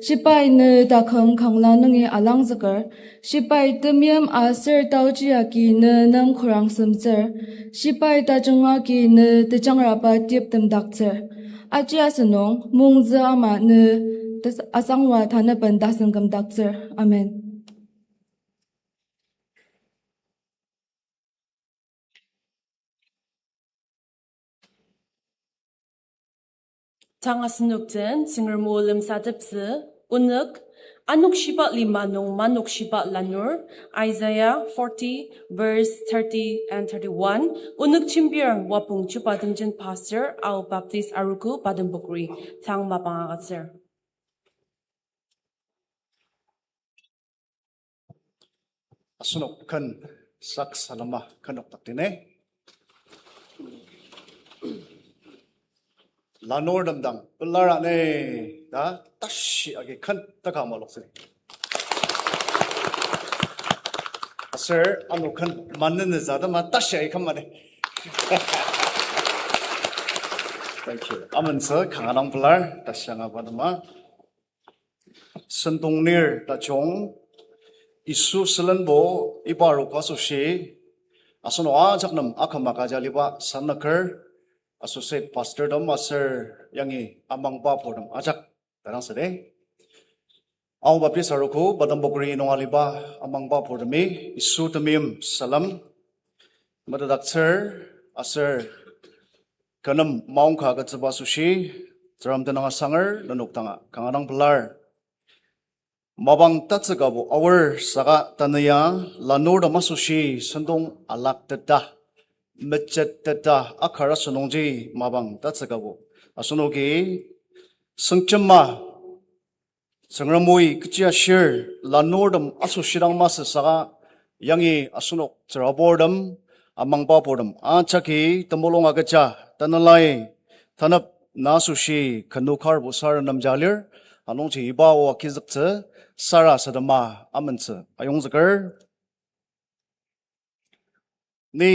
shibai ne taküm kangla nungi alangzüker, shibai temeim aser taochi agi ne nem khorang semtsür, shibai tajung agi ne tejangraba tip temdaktsür. Aji asenung mungzü ama ne tas-, asangwa tanaben tasen kümdaktsür. Amen. Tang asenok den Tsüngrem o lemsateptsü, onük, Anokshiba lima nung manokshiba lanur, Isaiah forty, verse thirty and thirty-one, onük jembir Wapong Chuba Temjen Pastor, Ao Baptist Arogo, Padembokri, tang mapang agütsür. Asenok ken sak salema ken nokdak dine. Lanurtem dang pelar ane ta tashi agi ken taka maloktsü. Aser ano ken manenezatema tashi agi ken mane. Thank you. Amentsü kanga dang pelar tashi anga ba tema. Sentong nir tajung, Yisu sülenbo iba arogo asoshi, asenok ajak nem aküm agüja aliba sanaker, associate pastor tem aser yangi amangba purtem ajak tarang sede. Ao Baptist Arogo Padembokri nung aliba amangba purtemi, Yisu temeim salem metetdaktsür aser kü nem maongka agütsüba asoshi, Tsüngrem tenüng asanger nenok danga kanga dang pelar. Mapang tatsükabo aor saka tanü ya lanurtem asoshi sentong alakteta, mechetteta akar asünungji mapang tatsükabo. Asenoki sengjema Tsüngrem oi kechi ashir lanurtem asoshi dang masü saka yangi asenok tsüraburtem, amangba purtem ajaki temulung agüja tanelai tanep na asoshi kenu karbo saranemja lir, anungji iba o agizüktsü sarasadema amentsü ayongzüker. Ni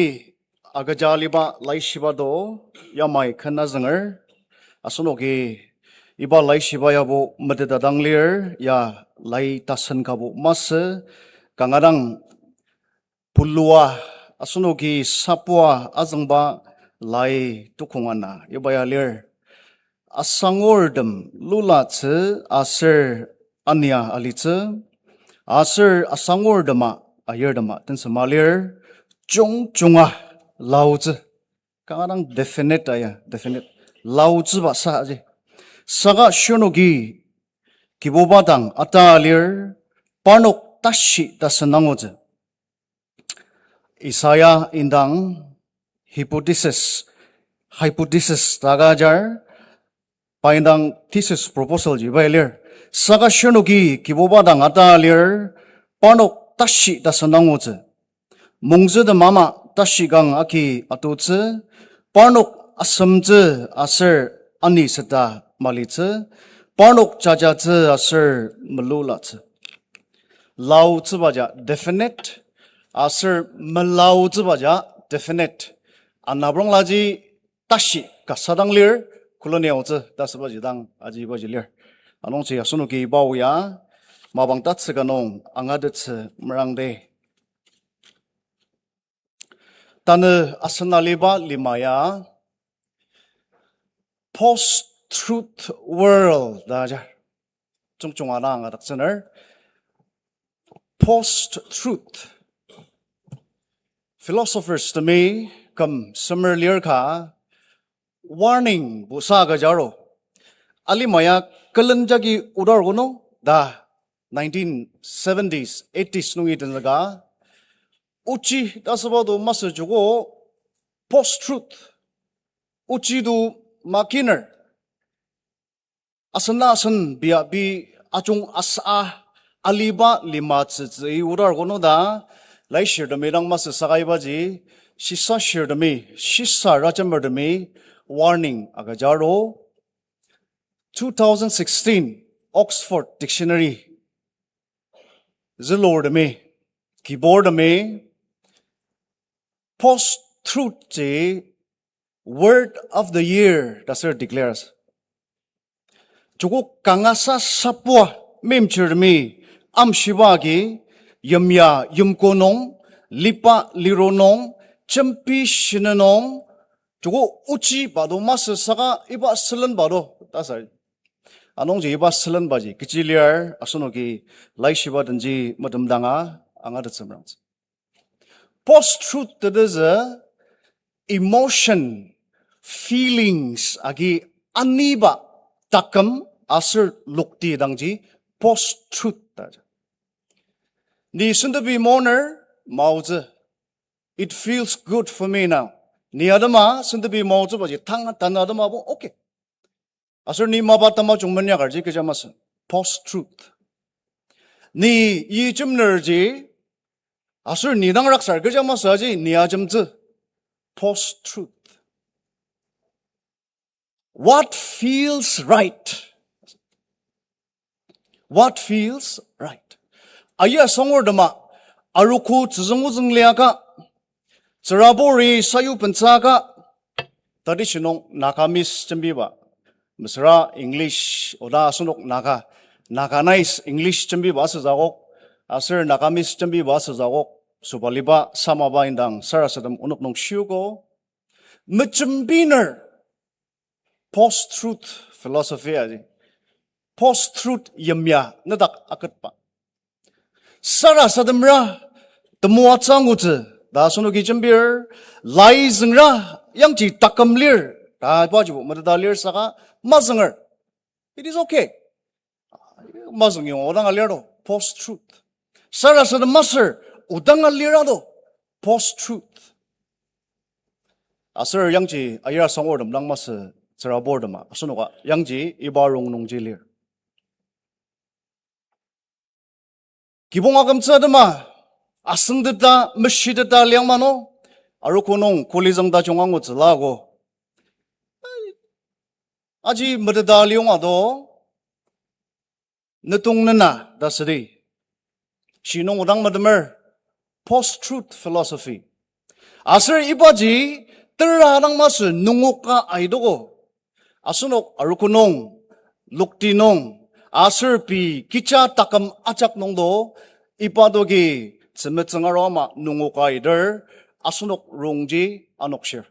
agüja aliba laishiba do yamai ken azünger, asenoki iba laishiba yabo meteta dang lir, ya lai tasen kabo masü, kanga dang pulua, asenoki sapua azüngba lai tukong ana iba ya lir. Asangurtem lulatsü aser ania alitsü, aser asangurtema ayirtema tensema lir, jungjunga laotsü. Kanga dang definite aya, definite. Laotsüba sa aji. Saka shirnoki Kibuba dang ata lir, parnok tashi tasen angutsü. Isaiah indang hypothesis, hypothesis ta ka ajar, pa indang thesis proposal ji pai lir. Saka shirnoki Kibuba dang ata lir, parnok tashi tasen angutsü. Mungzütem ama tashi kang agi atutsü, parnok asemtsü aser ani seta malitsü, parnok jajatsü aser melulatsü. Laotsüba ja definite, aser melaotsüba ja definite. Anapronglaji tashi kasa dang lir, koloni aotsü ta sübaji dang aji ibaji lir. Anungji asenoki iba o ya mapang tatsüka nung angatettsü merangdi. Tanü asen aliba lima ya post-truth world ta ajar. Jungjunga dang angadaktsüner. Post-truth. Philosophers temi küm semer lir ka warning busa agüjaro. Alima ya külen jagi odar kono ta nineteen seventies, eighties nungi tenzüka, ochi ta süba do masü joko post-truth. Ochi do makiner. Asen asen bia bi ajung asa aliba lima tsütsü i odar kono ta, laishirtemi dang masü saka ibaji, shisashirtemi, shisarajemertemi warning agüjaro. Two thousand sixteen Oxford Dictionary zülurtemi, Kibur temi post-truth ji word of the year ta ser declare asü. Joko kangasa sapua meimchirtemi amshiba agi yimya yimko nung, liba liro nung, jembi shina nung, joko ochi bado masü saka iba sülen bado ta sa. Anungji iba sülenbaji kechi lir asenoki laishiba denji metemdanga angatettsü merangtsü. Post-truth tetezü emotion, feelings agi aniba taküm aser lokti dangji post-truth ta. Ni sentepi moner maotsü. It feels good for me now. Ni atema sentepi maotsübaji tang tanü atema bo okay. Aser ni mapa tamajung menyakerji kecha masü, post-truth. Ni yijemnerji, aser ni dang raksar kecha masü aji ni ajemtsü, post-truth. What feels right? What feels right? Aya sangor tema, arogo tsüzüng ozüng liaka, tsüraburi sayu pentsüaka, traditional Nagamese jembiba, mesüra English oda asenok Naga, Naganese English jembiba asüzakok, aser Nagamese jembiba asüzakok, sobaliba samaba indang sarasadem onok nung shiogo, mejembiner post-truth philosophy aji. Post-truth yimya nedak aketba. Sarasademra temoatsü angutsü ta asenoki jembir, lai züngra yangji taküm lir ta ibajibo meteta lir saka mazünger. It is okay. Mazüngyong odang alir to, post-truth. Sarasadem masür, odang alira to, post-truth. Aser yangji ayira sangor tem dang masü tsürabur tema asenoka yangji iba rongnungji lir. Kibong akümtsü atema, asüngteta, meshiteta liang mano, arogo nung kuli züngta jung angutsü lako. Aji meteta liong ato, netung nena ta südi. Shinung odang metemer, post-truth philosophy. Aser ibaji tera dang masü nungoka aitoko. Asenok arogo nung, lokti nung, aser pei kecha taküm ajak nungdo, iba doki tzümetsüng aru ama nungoka aiter, asenok rongji anokshir.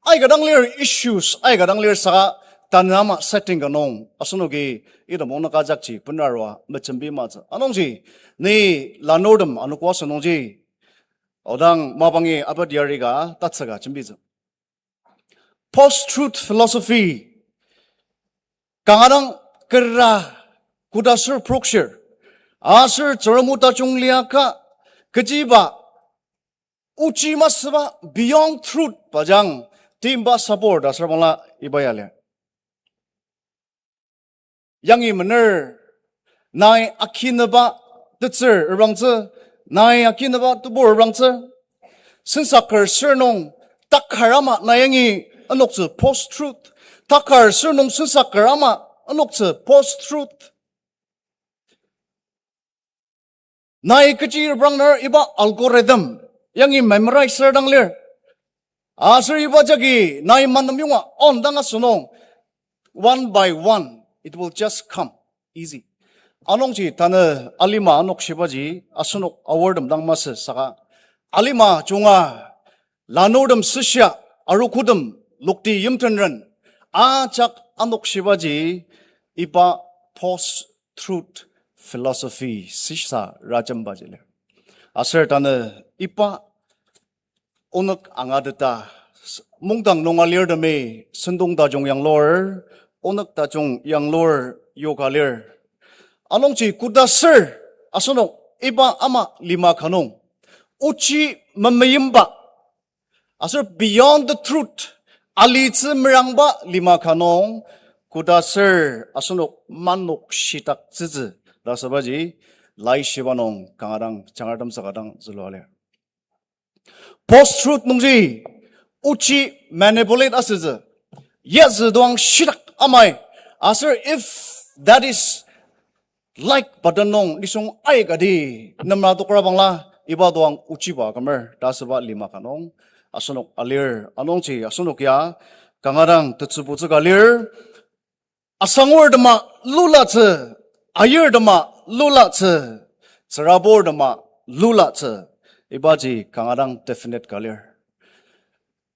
Aika dang lir issues, aika dang lir saka tanü ama setting ka nung, asenoki item onok ajakji benarua mejembi matsü. Anungji, ni lanurtem anogo asü nungji, odang mapangi abat yari ka tatsüka jembitsü. Post-truth philosophy, kanga dang kera koda ser prokshir, aser Tsüngrem o tajung liaka, kechiba ochi masüba beyond truth bajang timba sabur ta ser bangla iba ya lir. Yangi mener, nai akinüba tetsür reprangtsü, nai akinüba tebur reprangtsü. Sensaker sür nung takar ama nai yangi anoktsü post-truth. Takar sür nung sensaker ama anoktsü post-truth. Nai kechi reprangner iba algorithm yangi memorize sür dang lir. Aser iba jagi nai manem yonga on dang asünung, one by one, it will just come easy. Anungji tanü alima anokshibaji asenok aortem dang masü saka, alima junga lanurtem süshia, arogotem, lokti yimtenren ajak anokshibaji iba post-truth philosophy sisa rajembaji lir. Aser tanü iba onük angateta, mungdang nung alirtemi sentong tajung yanglur, onük tajung yanglur yoka lir. Anungji koda ser asenok iba ama lima ka nung ochi memeimba aser beyond the truth, alitsü merangba lima ka nung, koda ser asenok manok shitaktsütsü ta asübaji, laishiba nung kanga dang jangartem saka dang zülua lir. Post-truth nungji, ochi manipulate asütsü, yazü doang shitak amai, aser if that is like button nung nisung aikati nemra tokrabangla, iba doang ochiba kümer ta asüba lima ka nung asenok alir. Anungji asenok ya kanga dang tetsübutsü ka lir. Asangur tema lulatsü, ayir tema lulatsü, tsürabur tema lulatsü. Ibaji kanga dang definite ka lir.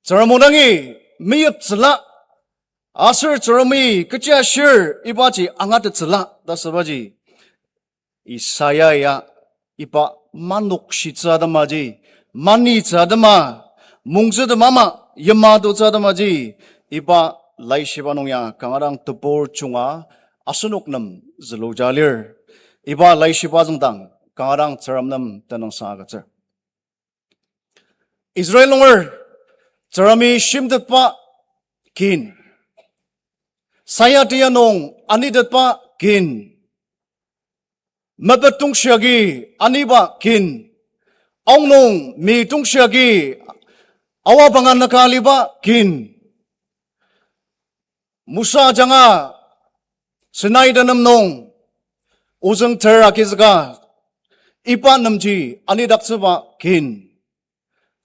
Tsürabur dangi meyiptsüla, aser Tsüngremi kechi ashir ibaji angatettsüla ta asübaji, Isaiah ya iba manokshitsü atemaji, manitsü atema, mungtsü tema ama, yimatutsü atemaji, iba laishiba nung ya kanga dang tebur junga asenok nem züluja lir. Iba laishiba züngdang kanga dang Tsüngrem nem tenüngsang agütsür. Israel nunger, Tsüngremi shimtetba kin, sayatia nung anitetba kin, mepet tongshi agi aniba kin, aonung mi tongshi agi awa banga naka aliba kin, Mosa ajanga Sinai tenem nung ozüng ter agizüka, iba nemji anidaktsüba kin,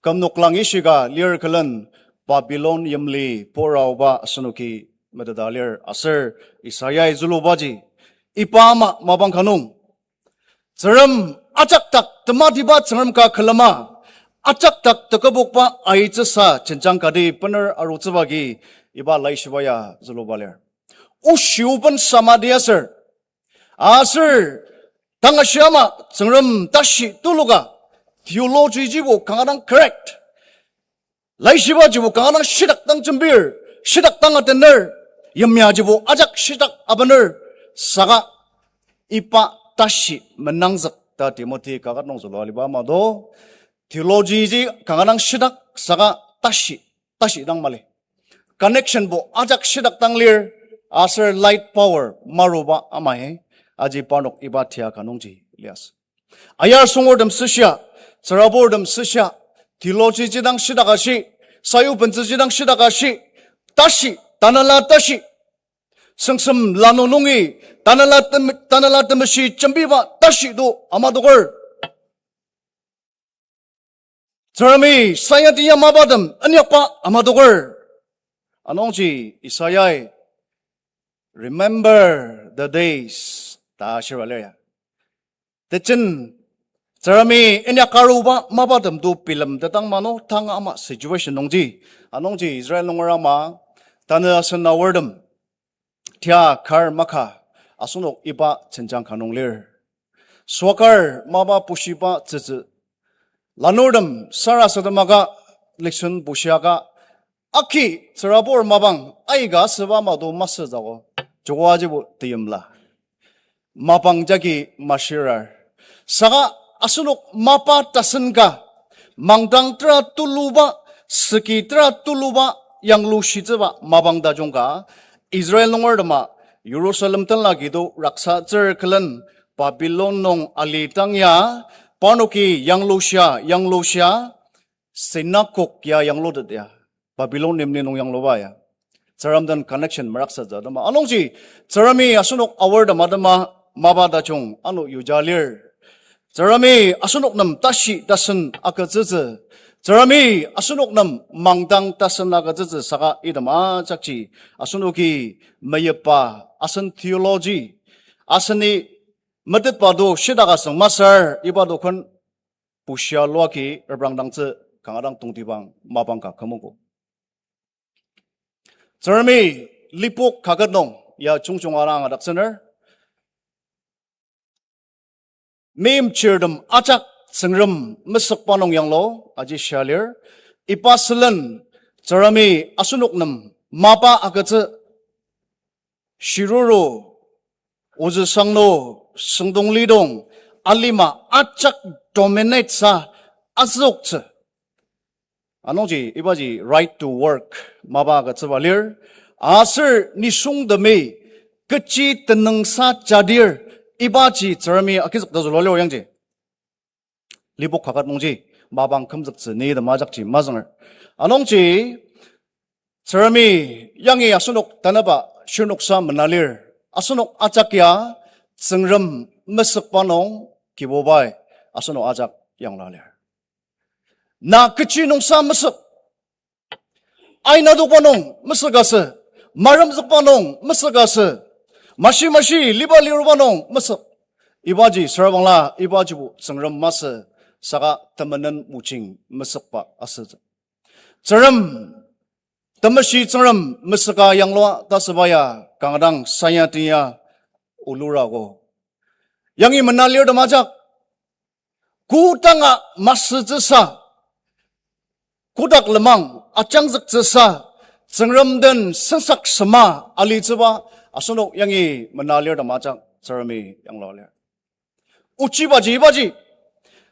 küm noklang ishika lir külen Babilon yimli pur aoba asenoki meteta lir aser Isaiah-i zülubaji iba ama mapang ka nung Tsüngrem ajak dak tematiba Tsüngrem ka külema, ajak dak tekübokba aitsüsa jenjang kati bener arutsüba agi iba laishiba ya züluba lir. Oshi oben samadi aser, aser tang ashi ama Tsüngrem tashi tuluka theology jibo kanga dang correct. Laishibajibo kanga dang shitak dang jembir, shitak dang atener, yimyajibo ajak shitak abener, saka iba tashi menangzük ta Timothy kaket nung zülua aliba ama do, theology ji kanga dang shitak saka tashi, tashi dang mali. Connection bo ajak shitak dang lir, aser light power maruba amai, aji parnok iba tia ka nungji liasü. Ayar sungurtem süshia, tsüraburtem süshia, theology ji dang shitak ashi, sayu bentsü ji dang shitak ashi, tashi, tanela tashi, süngsem lanu nungi, tanela tem-, tanela temeshi jembiba tashi to amadoker. Tsüngremi sayati ya mapatem inyakba amadoker. Anungji Isaiah-i, "Remember the days," ta shira lir ya. Tejen Tsüngremi inyak aruba mapatem to bilemtetang mano tang ama situation nungji. Anungji Israel nunger ama tanü asen aortem tia kar maka asenok iba jenjang ka nung lir. Sokar mapa pushiba tsütsü lanurtem sarasademaka, listen bushiaka, aki tsürabur mapang aika asüba ama to masü zao, joko ajibo teyimla. Mapang jagi mashirar. Saka asenok mapa tasen ka, mangdang tera tuluba, süki tera tuluba, yanglushitsüba mapang tajung ka, Israel nungertema Jerusalem tenla kido raksatsür külen Babilon nung alidang ya, parnoki yanglushia, yanglushia, synagogue ya yanglutet ya, Babilon yimli nung yangluba ya. Tsüngrem den connection meraksatsü atema. Anungji, Tsüngremi asenok aortem atema mapa tajung ano yuja lir. Tsüngremi asenok nem tashi tasen agütsütsü. Tsüngremi asenok nem mangdang tasen agütsütsü saka item ajakji asenoki meyipa asen theology, aseni metetba to shitak asüng masür iba to ken bushia luaki reprangdangtsü kanga dang tongtibang mapang ka kümogo. Tsüngremi Lipok kaket nung ya jungjung arang adaktsüner. Meimchirtem ajak Tsüngrem mesükba nung yanglu aji shia lir. Iba sülen Tsüngremi asenok nem mapa agütsü, shiruru, ozü sangnu, süngdong lidong, alima ajak dominate sa azüktsü. Anungji ibaji right to work mapa agütsüba lir. Aser nisungtemi kechi tenüngsa jadir ibaji Tsüngremi agizük ta zülua lir yangji. Lipok kaket nungji mapang kümzüktsü ni temajakji mazünger. Anungji Tsüngremi yangi asenok tanaba shirnoksa mena lir. Asenok ajak ya Tsüngrem mesükba nung Kibubai asenok ajak yangla lir. Na kechi nungsa mesük, aina tokba nung mesük asü, maremzükba nung mesük asü, mashi mashi liba liruba nung mesük. Ibaji sürabangla, ibajibo Tsüngrem masü, saka temenen mojing mesükba asütsü. Tsüngrem, temeshi Tsüngrem mesüka yanglua ta süba ya kanga dang sayatiya ulura ko. Yangi mena lirtem ajak, kodanga masütsüsa, kotak lenmang ajangzüktsüsa, Tsüngrem den sensaksema alitsüba asenok yangi mena lirtem ajak Tsüngremi yanglua lir. Ochibaji ibaji,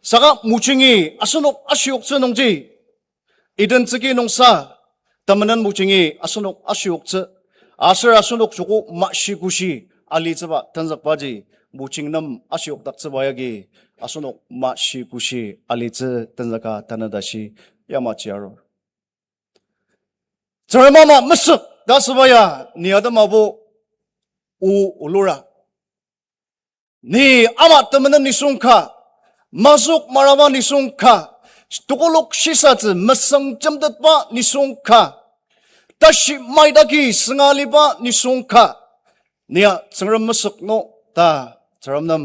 saka mojingi asenok ashioktsü nungji, Eden tsüki nungsa, temenen mojingi asenok ashioktsü, aser asenok joko mashikoshi alitsüba tenzükbaji, mojing nem ashiokdaktsüba yagi asenok mashikoshi alitsü tenzüka tanü tashi yamaji arur. Tsüngrem ama mesük ta süba ya, ni atemabo o ulura. Ni ama temenen nisung ka, mazük maraba nisung ka, tokolok shisatsü mesüng jemtetba nisung ka, tashi maitaki sünga aliba nisung ka, nia Tsüngrem mesük no ta Tsüngrem nem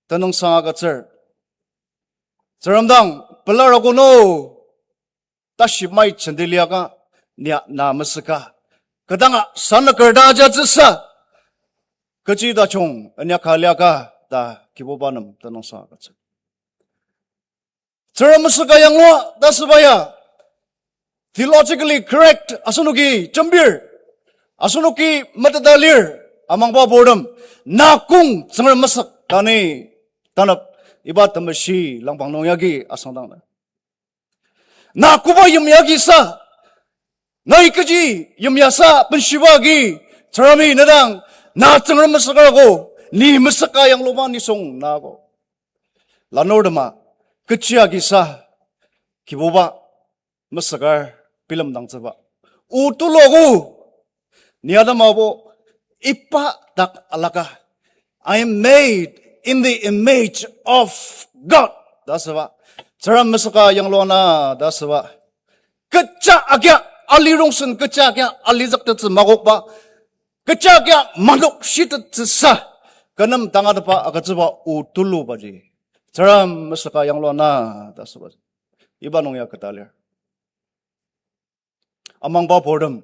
tenüngsang agütsür. Tsüngrem dang pelar ago no, tashi mai jenti liaka, nia na mesüka, kodanga sanaker ta ajatsüsa, kechi tajung inyaka liaka ta Kibuba nem tenüngsang agütsür. Tsüngrem mesüka yanglua ta süba ya, theologically correct asenoki jembir, asenoki meteta lir, amangba purtem, na kong Tsüngrem mesük ta ni tanep, iba temeshi langpang nung yagi asangdang na. Na koba yimya agisa, nai kechi yimyasa benshiba agi, Tsüngremi nedang, na Tsüngrem mesüka ago, ni mesüka yangluba nisung na ago. Lanurtema, kechi agisa, Kibuba mesüka bilemdangtsüba o tulu ago, ni atemabo iba dak alaka, I am made in the image of God ta süba, Tsüngrem mesüka yanglua na ta süba. Kecha agia alirongsen, kecha agia alizüktettsü makokba, kecha agia manok shitettsüsa, kü nem tangatetba agütsüba o tulubaji, Tsüngrem mesüka yanglua na ta süba. Iba nung ya keta lir. Amangba purtem,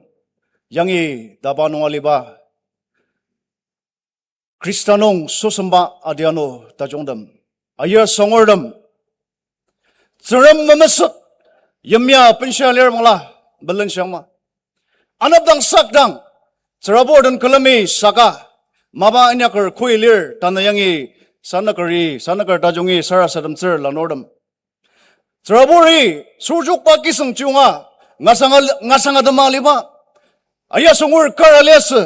yangi taba nung aliba Khrista nung sosemba adianu tajungtem, ayasangurtem, Tsüngrem memesük yimya benshia lir bangla, melenshangma. Anepdang sakdang, tsürabur den külemi saka, mapa inyaker koi lir, tanü yangi sanükeri, sanüker tajungi sarasademtsür lanurtem. Tsüraburi sürjokba kisüng chiyunga, ngasanga, ngasanga tema aliba, ayasangur kar aliasü,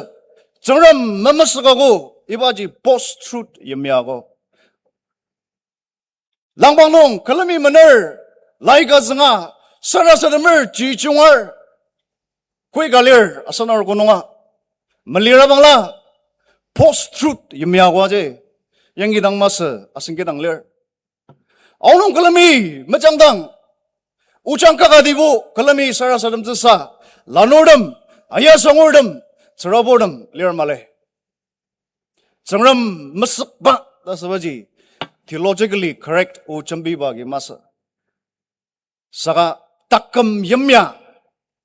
Tsüngrem memesükago, ibaji post-truth yimyago. Langpang nung külemi mener, laika zünga, sarasademer ji chiyungar, koi ka lir, asenok nunga. Melira bangla, post-truth yimyago aji, yangi dang masü, asen kidang lir. Aonung külemi mejangdang, ojang kakatibo külemi sarasademtsüsa, lanurtem, ayasangurtem, tsüraburtem lir mali. Tsüngrem mesükba ta sübaji theologically correct o jembiba agi masü. Saka taküm yimya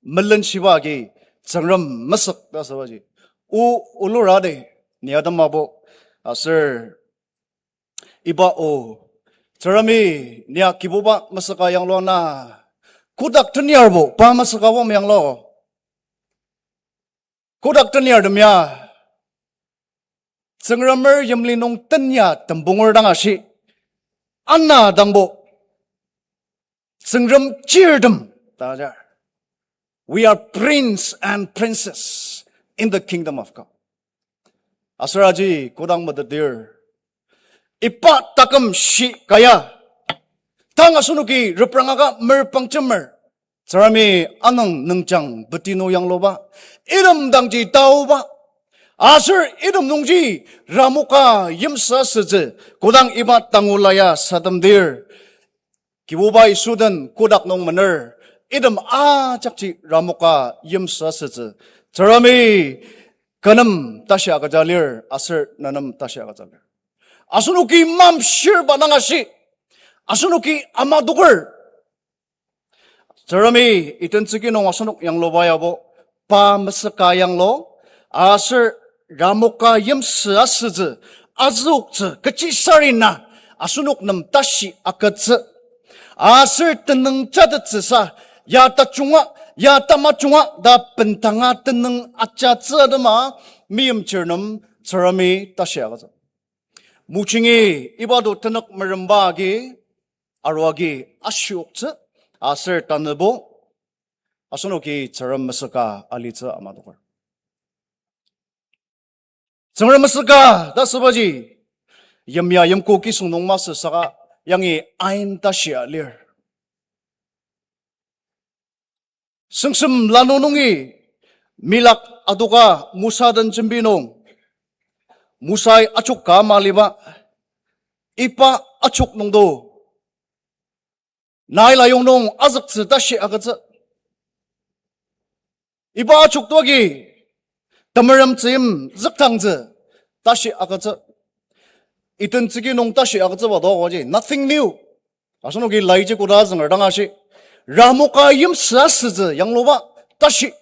melenshiba agi Tsüngrem mesük ta sübaji o ulurade, ni atemabo aser iba o, Tsüngremi nia Kibuba mesüka yanglua na, kotak teniarbo pa mesükabo meyanglu. Kotak teniartem ya Tsüngremer yimli nung tenya tembunger dang ashi, ana dangbo Tsüngrem chirtem ta ajar. We are prince and princess in the kingdom of God. Aser aji kodang metetir, iba taküm shi kaya, tang asenoki reprangaka merpangjemer, Tsüngremi anüng nüngjang betinu yangluba, item dangji taoba, Aser item nungji Ramoka yimsü asütsü, kodang iba tangula ya sademdir, Kibuba Yisu den kotak nung mener, item ajakji Ramoka yimsü asütsü. Tsüngremi kü nem tashi agüja lir, aser ne nem tashi agüja lir. Asenoki mamshir ba dang ashi, asenoki ama doker. Tsüngremi itentsüki nung asenok yangluba yabo, pa mesüka yanglu, aser Ramoka yimsü asütsü, azüoktsü, kechisarena, asenok nem tashi agütsü. Aser tenüng jatettsüsa, ya tajunga, ya tamajunga ta bendanga tenüng ajatsü atema, meimchir nem Tsüngremi tashi agütsü. Mochingi iba to tenük meremba agi, arua agi ashioktsü, aser tanübo, asenoki Tsüngrem mesüka alitsü ama doker. Tsüngrem mesüka ta asübaji, yimya yimko kisüng nung masü saka yangi ain tashia lir. Süngsem lanu nungi milak adoka Mosa den jembi nung, Mosai achok ka maliba, iba achok nungdo Nile ayong nung azüktsü tashi agütsü. Iba achok to agi temeremtsüyim züktangtsü tashi agütsü. Itentsüki nung tashi agütsüba to aji nothing new. Asenoki laiji koda zünger dang ashi, Ramoka yimsü asütsü yangluba tashi.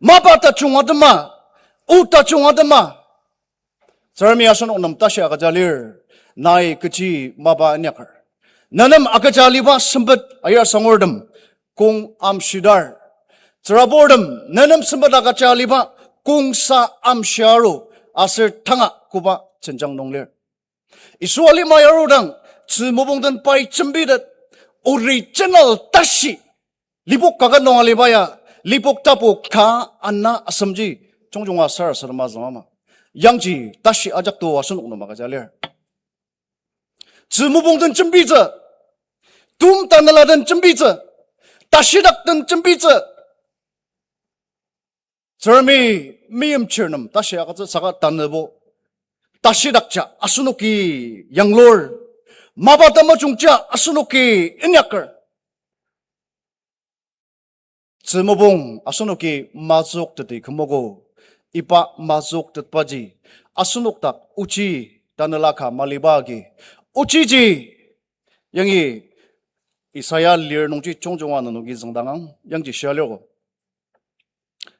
Mapa tajung atema, o tajung atema, Tsüngremi asenok nem tashi agüja lir, nai kechi mapa inyaker. Ne nem agüja aliba sempet ayasangurtem kong amshidar. Tsüraburtem, ne nem sempet agüja aliba kongsa amshiaru aser tanga koba jenjang nung lir. Yisu alima arudang, tzü mopung den pai jembitet, original tashi Lipok kaket nung aliba ya, Lipok tapu ka ana asemji, jungjunga sarasadema züngama. Yangji tashi ajak to asenok nem agüja lir. Tzü mopung den jembitsü, tum tanela den jembitsü, tashidak den jembitsü, Tsüngremi meimchir nem tashi agütsü saka tanübo tashidakja asenoki yanglur, mapa tamajungja asenoki inyaker. Tzü mopung asenoki mazükteti kümogo, iba mazüktetbaji asenok dak ochi tanela ka maliba agi, ochiji yangi Isaiah lir nungji jungjunga nenoki züngdangang yangji shia lirgo.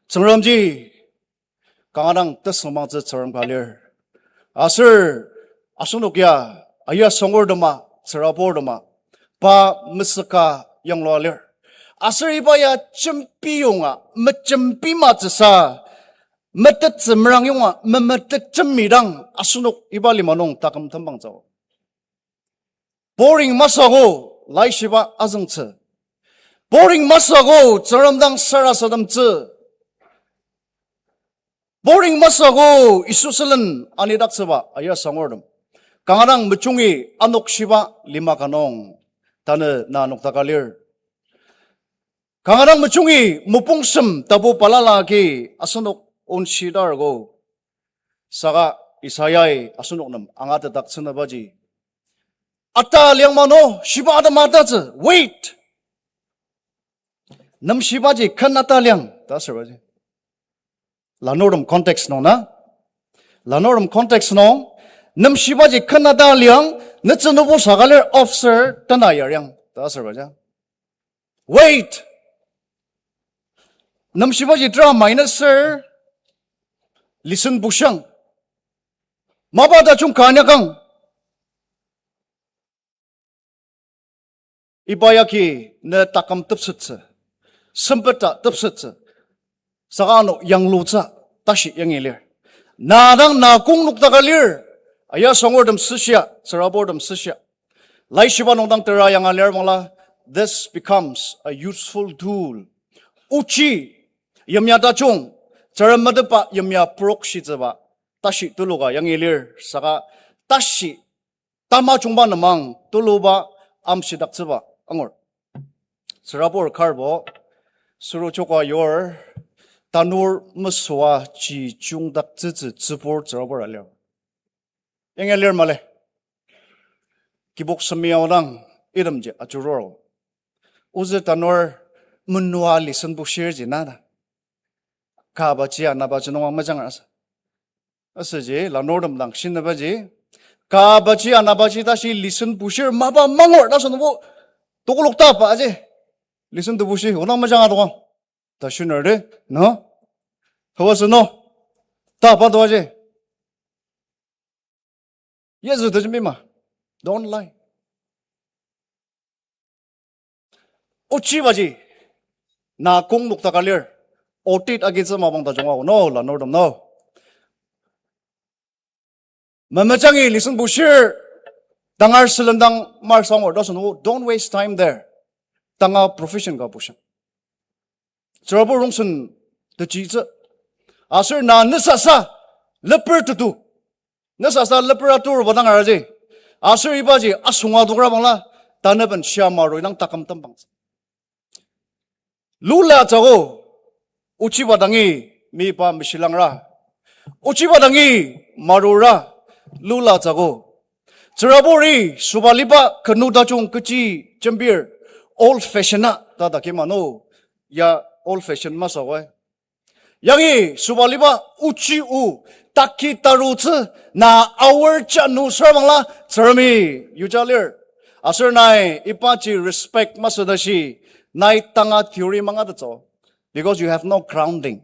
Tsüngremji kanga dang tesüngmangtsü Tsüngrem ka lir. Aser asenok ya ayasangurtema, tsüraburtema, pa mesüka yanglua lir. Aser iba ya jembiyonga mejembimatsüsa, metettsü merang yonga memetet jembidang asenok iba lima nung taküm tembangtsü. Boring masü ko laishiba azüngtsü. Boring masü ko Tsüngrem dang sarasademtsü. Boring masü ko Yisu sülen anidaktsüba ayasangurtem. Kanga dang mejungi anokshiba lima ka nung tanü na anoktaka lir. Kanga dang mejungi mopungsem tapu balala agi asenok onshidargo. Saka Isaiah-i asenok nem angatedak tsünübaji, ata liang mano, shiba atema tatsü, wait. Nemshibaji ken ata liang ta asürbaji. Lanurtem context nung na. Lanurtem context nung, nemshibaji ken ata liang, netsü nubo saka lir officer tena yariang ta asürbaji. Wait. Nemshibaji tera minus sir. Listen bushiang. Mapa tajung ka inyakang. Iba yagi ne taküm tepsettsü, sempeta tepsettsü, saka ano yanglutsü tashi yangi lir. Na dang na kong noktaka lir, ayasangurtem süshia, tsüraburtem süshia. Laishiba nung dang tera yanga lir bangla, this becomes a useful tool. Ochi, yimya tajung, Tsüngrem metetba yimya prokshitsüba tashi tuluka yangi lir, saka tashi tamajungba nemang tuluba amshidaktsüba angur. Tsürabur karbo, sürujoko ayor, tanur mesüa ji jungdaktsütsü tsübur tsürabur alir. Yangi alir mali. Kibok semi aodang itemji ajurur. Ozü tanur menua lesson bushir ji nada. Kabaji anabaji nunga majang asa. Asüji lanurtem dang shinübaji. Kabaji anabaji tashi lesson bushir mapa mangur ta sünbo. Tokolok tapa aji. Lesson tebushi, onang majang adokang. Ta shinür de, no? Hawa sü no? Tapa to aji. Yesu tejembima. Don't lie. Ochibaji. Na kong nokdaka lir. Otit agitsü mapang tajung ako. No, lanurtem, no. Memejangi lesson bushir. Tangar sülen dang mar sangur ta sünbo. Don't waste time there. Tanga profession ka bushang. Tsürabur rongsen tejitsü. Aser na nesasa leper tetu. Nesasa leper atur ba dang araji. Aser ibaji asunga adokra bangla. Taneben shia maru inang taküm tembang. Lula jago, ochiba dangi mipa meshilangra. Ochiba dangi marura, lula jago. Tsüraburi, sobaliba kenu tajung kechi jembir, old fashion a, ta dakima no, ya old fashion masawai. Yangi sobaliba ochi o, taki tarutsü, na aor janu sür bangla, Tsüngremi yuja lir. Aser nai ibaji respect masü tashi, nai tanga theory mangatettsü. Because you have no grounding.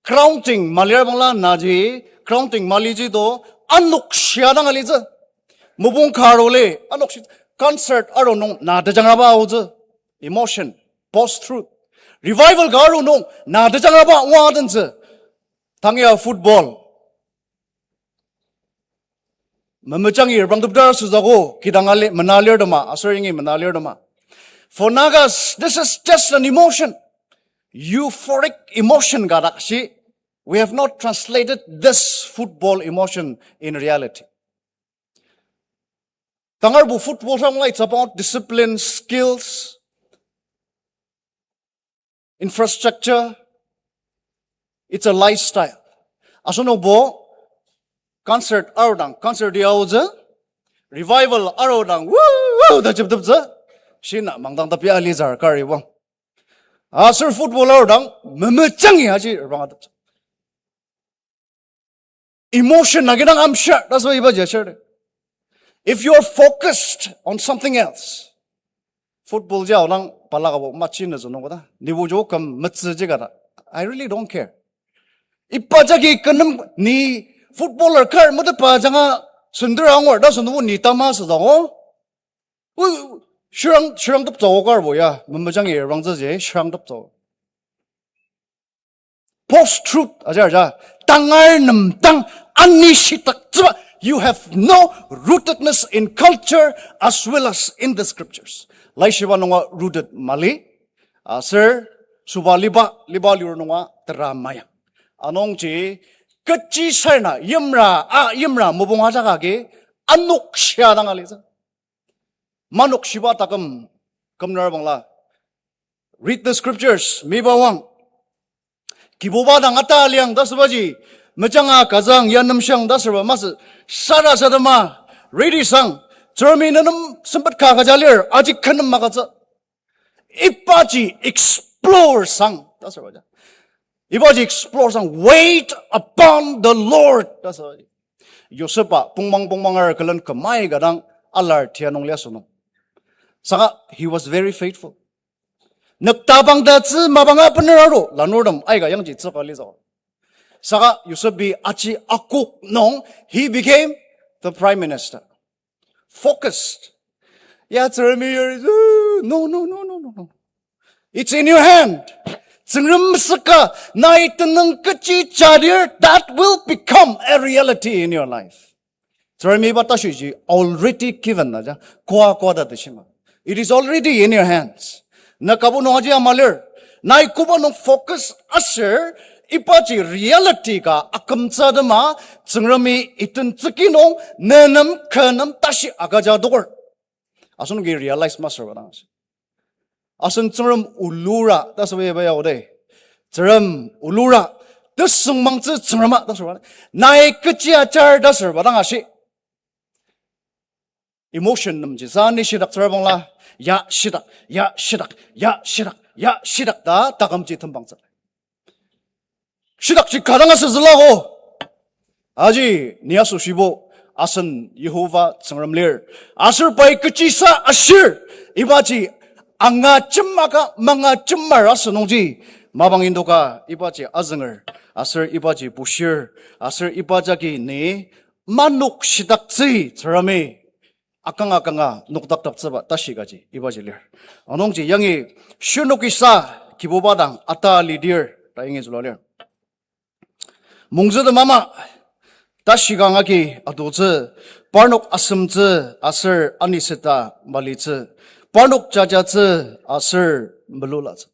Grounding malir bangla naji, grounding maliji to, anok shia dang alitsü. Mopung ka aruli, anok shi, concert aru nung na tejangraba aotsü. Emotion, post truth. Revival ka aru nung na tejangraba oa adentsü. Tang ya football. Memejangi reprangtepdar süzako, kidang ali, mena lir tema, aser yangi mena lir tema. For Nagas, this is just an emotion. Euphoric emotion ka dak shi. We have not translated this football emotion in reality. Tangarbo football sangla, it's about discipline, skills, infrastructure, it's a lifestyle. Asenokbo concert arudang, concert ya aotsü, revival arudang, woo, woo, ta jepteptsü, shina mangdang tapi alitsü kar iwang. Aser football arudang, memejangi aji rang ateptsü. Emotion agidang amshia, that's why ibaji ashir. If you are focused on something else, football ji aodang balaka bo machi na zunung koda. Nibo jo kam metsi ji kada. I really don't care. Iba jagi kenem ni footballer kar metepa janga sünder angur ta sünubo ni tama südako. U, shirang, shirang teptsü kar bo ya. Memejangi rangtsü ji, shirang teptsü. Post truth, ajar ajar. Tangar nem tang ani shitak tsüba. You have no rootedness in culture as well as in the scriptures. Laishiba nunga rooted mali. Aser sobaliba, liba liur nunga tera maya. Anungji, kechi sarna, yimra, a, yimra, mopung ajak agi, anok shia dang alitsü. Manok shiba taküm, kümner bangla. Read the scriptures, miba wang. Kibuba dang ata liang ta sübaji, mejanga kazang ya nemshang ta süba masü, sara sadema, ready sang, Tsüngremi nenem sempet ka kaja lir, aji khenem makatsü. Ibaji explore sang, ta süba ja. Ibaji explore sang, wait upon the Lord, ta süba ja. Yosepa, pongmang pongmang ar kelen kemai kadang alar tia nung lia sünung. Saka, he was very faithful. Nüktabang ta tsü mapanga bener aru, lanurtem aika yangji tsüka lizao. Saka Yosep-i aji akok nung, he became the prime minister. Focused. Ya, Tsüngremi yari, no, no, no, no, no, no. It's in your hand. Tsüngrem mesüka, nai tenüng kechi jadir, that will become a reality in your life. Tsüngremi iba tashiji already given na ja, koa koa ta teshima. It is already in your hands. Na kabo nung aji amalir. Nai koba nung focus aser, ibaji reality ka akümtsü atema, Tsüngremi iten tsüki nung, nenem khenem tashi agaja adoker. Asenoki realize masür ba dang asü. Asen Tsüngrem ulura, ta süba iba ya ode. Tsüngrem ulura, tesüngmangtsü Tsüngrema ta sürba. Nai kechi ajar ta sürba dang ashi. Emotion nemji sa ni shidaktsüra bangla, ya shidak, ya shidak, ya shidak, ya shidak ta takümji tembangtsü. Shidakji kadang asütsüla ko. Aji ni asoshibo asen Yihova Tsüngrem lir. Aser pai kechisa ashir. Ibaji anga jemaka manga jemar asünungji mapang indoka ibaji azünger. Aser ibaji bushir. Aser iba jagi ni manok shidaktsü Tsüngremi akanga akanga nokdakdaktsüba tashi kaji ibaji lir. Anungji yangi shirnokisa Kibuba dang ata lidir ta yangi zülua lir. Mungzütem ama tashi kanga agi adotsü, parnok asemtsü aser aniseta malitsü, parnok jajatsü aser melulatsü.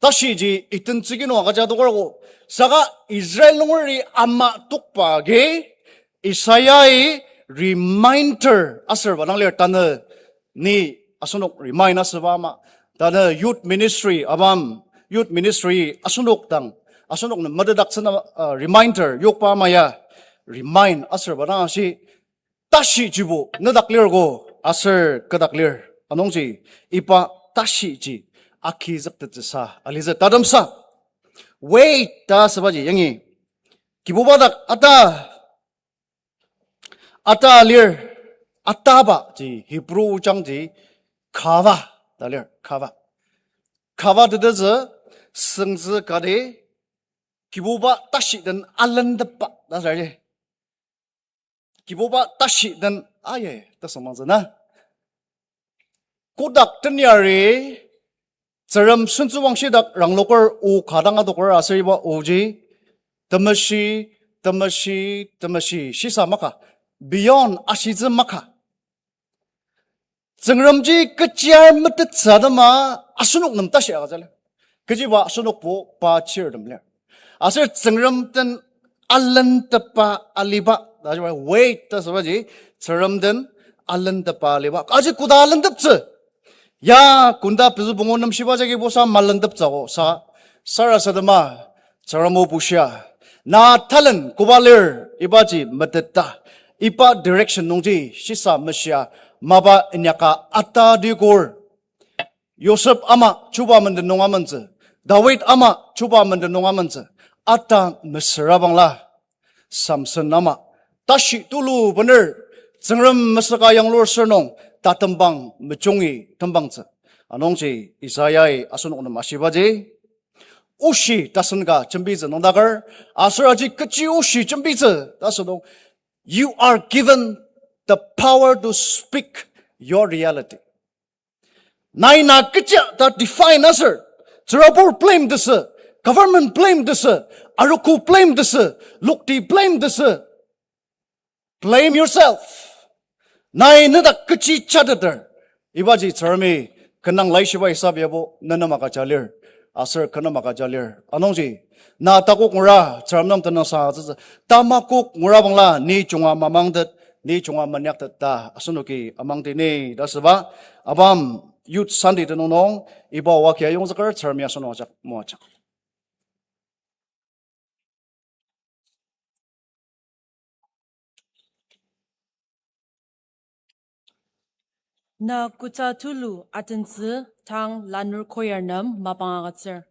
Tashiji iten tsüki nung agüja adokergo. Saka Israel nungeri ama tokba agi Isaiah-i reminder aser ba dang lir tanü ni asenok remind asüba ama. Tanü youth ministry abam, youth ministry asenok dang, asenok nem metetdaktsüna, uh, reminder yokba ama ya remind aser ba dang ashi. Tashijibo nedak lir ko aser kedak lir. Anungji iba tashiji akizüktettsüsa alitsü tatemsa. Wait ta asübaji yangi Kibuba dak ata, ata lir, ataba ji Hebrew jangji kava ta lir, kava. Kava tetezü süngzü kati Kibuba tashi den alentepba ta sür ji. Kibuba tashi den aye, tasüngmangtsü na. Kotak tenyari, Tsüngrem sentsüwangshi dak rangloker o ka dang adoker aser iba oji, temeshi, temeshi, temeshi, shisa maka, beyond ashitsü maka. Tsüngremji kechiar metettsü atema asenok nem tashi agüja lir. Kechiba asenokbo pa chirtem lir. Aser Tsüngrem den alentepba aliba, ta ji wait ta asübaji, Tsüngrem den alentepba aliba. Aji koda alenteptsü. Ya, kunda pezü pungu nem shiba jagi busa malenteptsü ko sa, sarasadema, Tsüngrem o bushia. Na talent koba lir ibaji meteta. Iba direction nungji shisa meshia mapa inyaka ata dikur. Yosep ama chuba menden nung amentsü. David ama chuba menden nung amentsü. Ata mesüra bangla. Samson ama tashi tulu bener Tsüngrem mesüka yanglur sür nung tatembang mejungi tembangtsü. Anungji Isaiah-i asenok nem ashibaji oshi tasen ka jembitsü nüngdaker, aser aji kechi oshi jembitsü ta asünung, you are given the power to speak your reality. Nai na kecha ta define aser, tsürabur blame tesü, government blame tesü, arogo blame tesü, lokti blame tesü. Blame yourself. Nai nedak kechi jateter. Ibaji Tsüngremi kenang laishiba isabi abo nenem agüja lir. Aser kenem agüja lir. Anungji, na takok ngura, Tsüngrem nem tenüngsang agütsütsü. Tamakok ngura bangla, ni junga mamangtet, ni junga manyaktet ta, asenoki amangtini, ta asüba, abam, Youth Sunday tenüng nung, iba waki ayongzüker, Tsüngremi asenok ajak, moajak. Na kutsa tulu atentsü tang lanur choir nem mapang agütsür.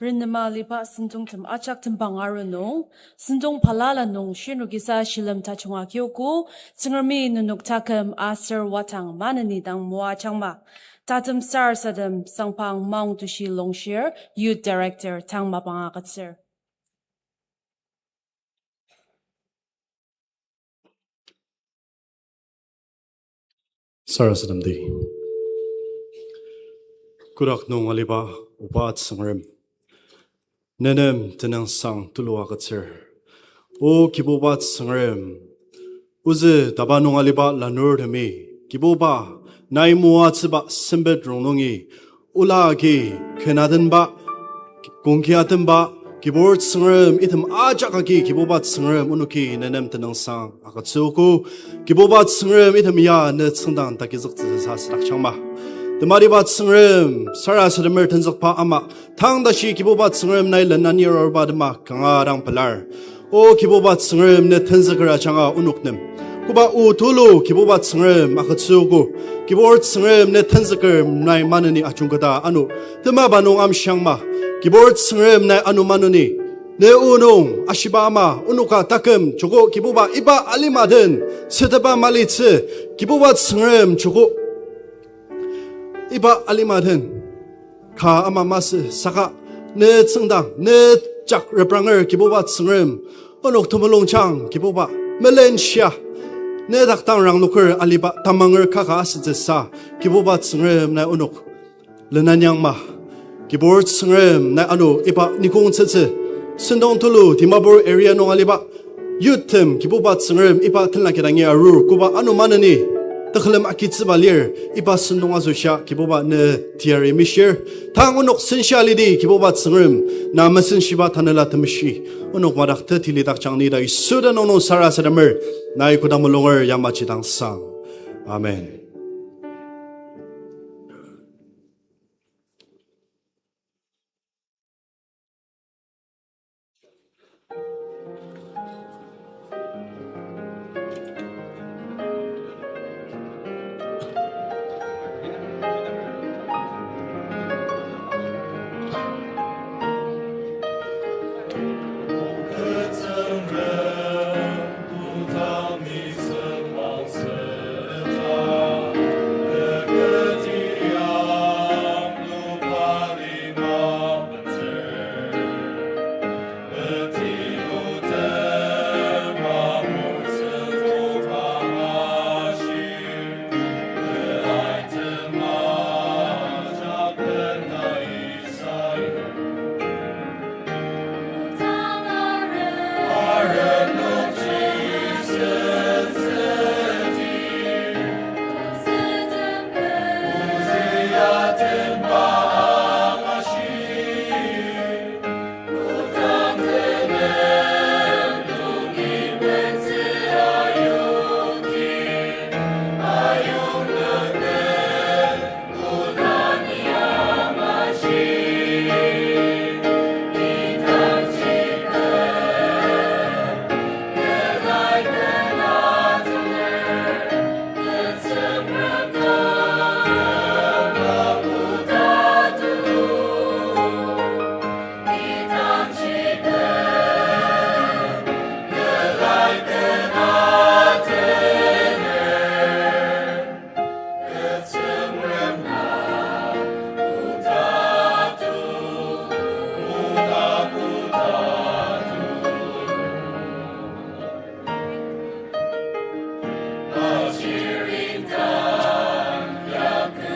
Renema aliba sentongtem ajak tembang aru nung, sentong balala nung shinrokisa shilem tajung agiogo, Tsüngremi nenok taküm aser watang maneni dang moajangma. Tatem sarasadem Sangpang Maongtushi Longshir, Youth Director, tang mapang agütsür. Sarasademdi. Kotak nung aliba Oba Tsüngrem, nenem tenüngsang tulu agütsür. O Kibuba Tsüngrem, ozü taba nung aliba lanurtemi, Kibuba, nai moatsüba sempet rongnungi, ola agi, kenadenba, kongkiatemba, Kibur Tsüngrem, item ajak agi, Kibuba Tsüngrem, onoki nenem tenüngsang agütsüogo. Kibuba Tsüngrem, item ya ne tsüngdang takizüktsüsa südakjangma. Tematiba Tsüngrem, sarasademer tenzükba ama, tang tashi Kibuba Tsüngrem nai lenanir aruba tema kanga dang pelar. O Kibuba Tsüngrem ne tenzüker ajanga onok nem koba o tulu Kibuba Tsüngrem agütsüogo. Kibur Tsüngrem ne tenzüker nai maneni ajungketa ano temaba nung amshiangma. Kibur Tsüngrem nai ano maneni ne o nung ashiba ama onoka taküm joko Kibuba iba alima den süteba malitsü. Kibuba Tsüngrem joko iba alima den ka ama masü saka ne tsüngdang, ne jak repranger Kibuba Tsüngrem, onok temulungjang Kibuba, melenshia, ne dak dang rangloker aliba tamanger kaka asütsüsa, Kibuba Tsüngrem nai onok lenanyangma. Kibur Tsüngrem nai ano iba nikong tsütsü, sentong tulu Dimapur area nung aliba youthtem Kibuba Tsüngrem iba tenla kidangi arur koba ano maneni tekülem agitsüba lir, iba sentong asoshia Kibuba ne teyari mishir. Tang onok senshia lidi Kibuba Tsüngrem, na mesenshiba Tanela Temeshi onok madak tetili dakjang ni ta Yisu tenüng nung sarasademer, nai kodang mulunger yamaji dang sang. Amen.